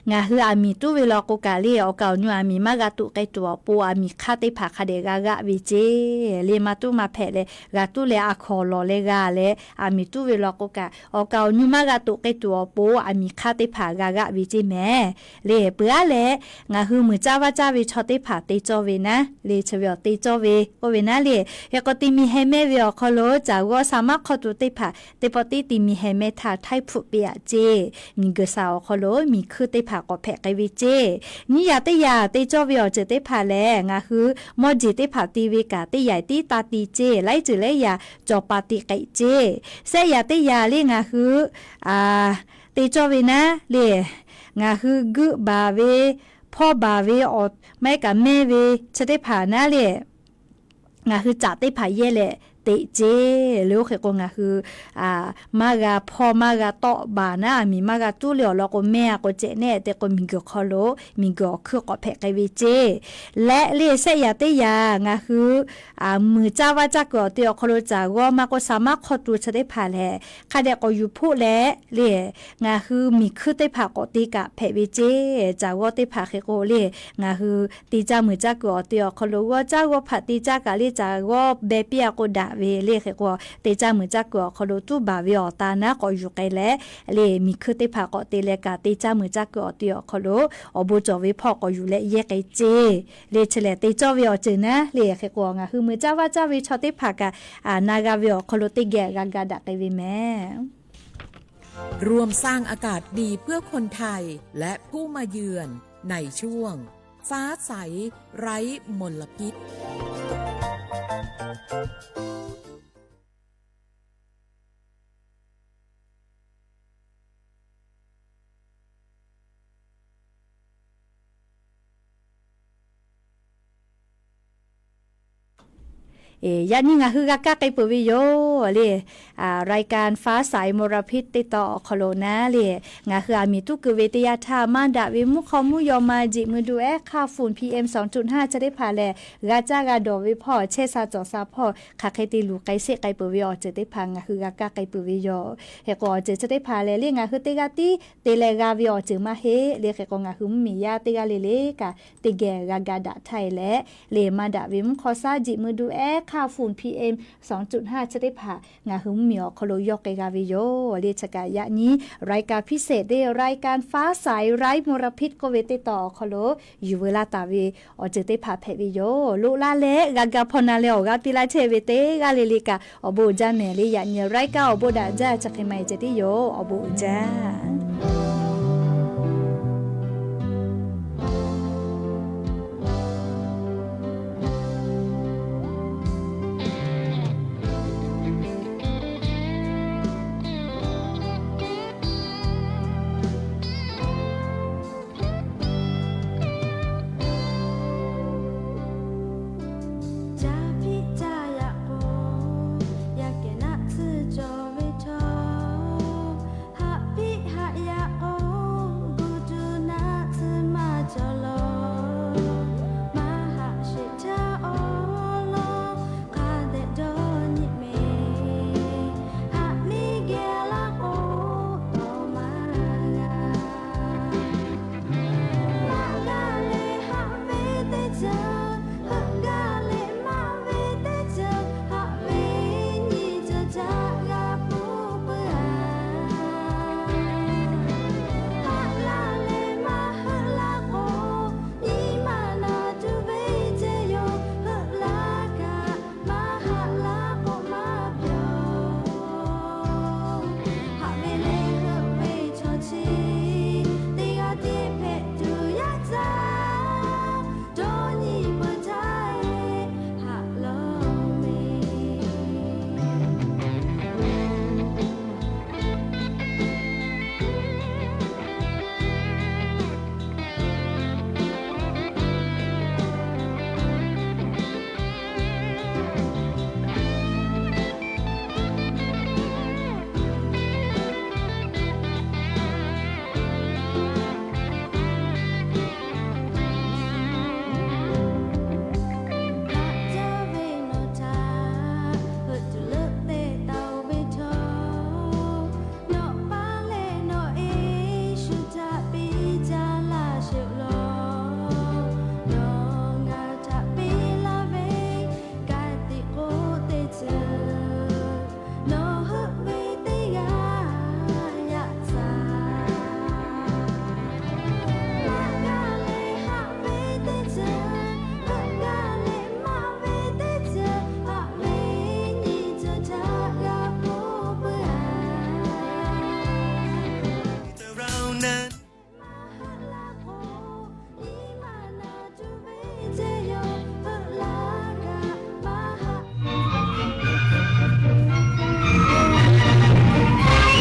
ngaˬ hui aˬ miˍ tuˉ ve lawn k'o kaꞈ le, awˬ kaˍ awˬ nyu aˬ miˍ maˇ g'a toꞈ k'ai tuˬ awˬ pon aˬ miˍ hk'aˇ teˇ hpaˍ hk'a dehꞈ g'a g'aˆ ve ceˇ. Le maˇ tuˉ maˇ hpehꞈ leh g'a tuˉ leh a hkawnˍ lawˬ leh g'a leh aˬ miˍ tuˉ ve lawn k'o kaꞈ, awˬ kaˍ awˬ nyu maˇ g'a toꞈ k'ai tuˬ awˬ pon aˬ miˍ hk'aˇ teˇ hpaˍ g'a g'aˆ ve ceˇ mehˍ. Le peuˬ aˉ leh ngaˬ hui muiˬ caˇ vaˇ caˇ ve chaw teˇ hpaˍ te cawˇ ve naˉ le chi ve awˬ te cawˇ ve k'oˆ ve naˉ le, hk'e k'o ti mi heh mehˇ ve awˬ hk'aw lo caˬ g'awˇ saˍ maˉ hk'aw tuˬ teˇ hpaˍ teˇ pawˆ tiˉ ti mi heh mehˇ htaˇ htaiˇ hpfuhˆ piˇ aꞈ ceˇ. Miˬ guiˬ saˍ awˬ hk'aw lo miˬ hkuiˇ teˇ hpaˍ k'awꞈ hpehꞈ k'ai ve ceˇ. Nyiˇ yaꞈ teˇ yaꞈ te cawˇ ve awˬ ceuˬ teˇ hpaˍ lehˬ, ngaˬ hui mawˇ jeˬ teˇ hpaˍ ti ve kaꞈ teˇ yaꞈ tiˉ taˇ ti ceˇ. Laiˉ ceuˬ laiˉ yaꞈ cawˬ pa ti k'ai ceˇ. Shehˆ yaꞈ teˇ yaꞈ le ngaˬ hui te cawˇ ve naˉ le, ngaˬ hui geuˆ baˬ ve, hpawˇ baˬ ve, awˬ maˇ heˆ kaꞈ mehˇ ve chi teˇ hpaˍ naˉ le, ngaˬ hui caꞈ teˇ hpaˍ yehˇ leh teꞈ ceˇ. Le oˇ hk'e k'o ngaˬ hui maˇ g'a hpawˇ maˇ g'a tawˆ baˬ naˉ aˬ miˍ maˇ g'a tuˉ le awˬ lawn k'o mehˇ a k'o cehꞈ nehˆ te k'o miˬ guiˬ hk'aw lo miˬ guiˬ awˬ hkuiˇ k'awꞈ hpehꞈ k'ai ve ceˇ. Leh le shehˆ yaꞈ teˇ yaꞈ ngaˬ hui muiˬ caˇ vaˇ caˇ kuiˬ awˬ te awˬ hk'aw lo caˬ g'awˇ maˇ k'oˆ saˍ maˉ hk'aw tuˬ chi teˇ hpaˍ lehˬ, hk'a dehꞈ k'awꞈ yuˬ hpoˆ leh le ngaˬ hui miˬ hkuiˇ teˇ hpaˍ k'awꞈ te kaꞈ hpehꞈ ve ceˇ. Caˬ g'awˇ teˇ hpaˍ hk'e k'o le ngaˬ hui te caˇ muiˬ caˇ kuiˬ awˬ te awˬ hk'aw lo g'awˇ caˇ g'awˇ hpaꞈ te caˇ kaꞈ le caˬ g'awˇ beh piˇ a k'o daꞈ ve le hk'e k'o, te caˇ muiˬ caˇ kuiˬ awˬ hk'aw lo tuˉ baˬ ve awˬ ta naˉ k'awꞈ yuˬ k'ai leh le miˬ hkuiˇ teˇ hpaˍ k'awꞈ te leh kaꞈ te caˇ muiˬ caˇ kuiˬ awˬ te awˬ hk'aw lo awˬ bon cawˬ ve hpawˇ k'awꞈ yuˬ leh yehˇ k'ai ceˇ. Le chi lehˬ te cawˇ ve awˬ ceuˬ naˉ le hk'e k'o ngaˬ hui muiˬ caˇ vaˇ caˇ ve chaw teˇ hpaˍ kaꞈ na g'a ve awˬ hk'aw lo teˇ geh g'a ga daꞈ k'ai ve mehˍ. ร่วมสร้างอากาศดีเพื่อคนไทยและผู้มาเยือนในช่วงฟ้าใสไร้มลพิษ Yaꞈ nyi ngaˬ hui g'a kaˇ k'ai peuˬ ve yoˬ le. รายการฟ้าใสมลพิษ teˇ tawn awˬ hk'aw lo naˉ le, ngaˬ hui aˬ miˍ tuˉ keu ve teˇ yanˇ htaˇ maˇ daꞈ ve mvuhˇ hk'aw mvuhˇ yaw ma jeꞈ mui du ehˉ hk'a fun P M sawˍ tuꞈ haˉ chi teˇ hpaˍ lehˬ, g'a caˇ g'a dawˬ ve hpawˇ chehˇ sha cawˬ sha hpawˇ hk'aˬ hk'e te luˬ k'ai sheˆ k'ai peuˬ ve awˬ ceuˬ teˇ hpaˍ ngaˬ hui g'a kaˇ k'ai peuˬ ve yoˬ. Hk'e k'o awˬ ceuˬ chi teˇ hpaˍ lehˬ le ngaˬ hui teˇ g'aˇ tiˉ te leh g'a ve awˬ ceuˬ maˇ heˆ le. Hk'e k'o ngaˬ hui mvuhˇmiˬ yaˇ teˇ g'aˇ le le kaꞈ teˇ geh g'a ga daꞈ htaˇ e leh le maˇ daꞈ ve mvuhˇ hk'aw shaˉ jeꞈ mui du ehˉ hk'a fun P M sawˍ tuꞈ haˉ chi teˇ hpaˍ ngaˬ hui mvuhˇmiˬ awˬ hk'aw lo yawˇ k'ai g'a ve yoˬ le. Chi kaꞈ yaꞈ nyi รายการพิเศษ le รายการฟ้าใสไร้มลพิษ k'oˆ ve teˇ tawn awˬ hk'aw lo yuˬ veu laˇ taˍ ve awˬ ceuˬ teˇ hpaˍ hpehꞈ ve yoˬ. Loꞈ laˇ leh g'a ga hpaw na leh awˬ g'aˇ piˇ laˇ chehˇ ve teˇ g'aˇ le le kaꞈ awˬ bon uiˍ jaˇ mehˍ le. Yaꞈ nyi รายการ awˬ bon daꞈ jaˇ chi hk'e ma e ceh tiˉ yoˬ. Awˬ bon uiˍ jaˇ.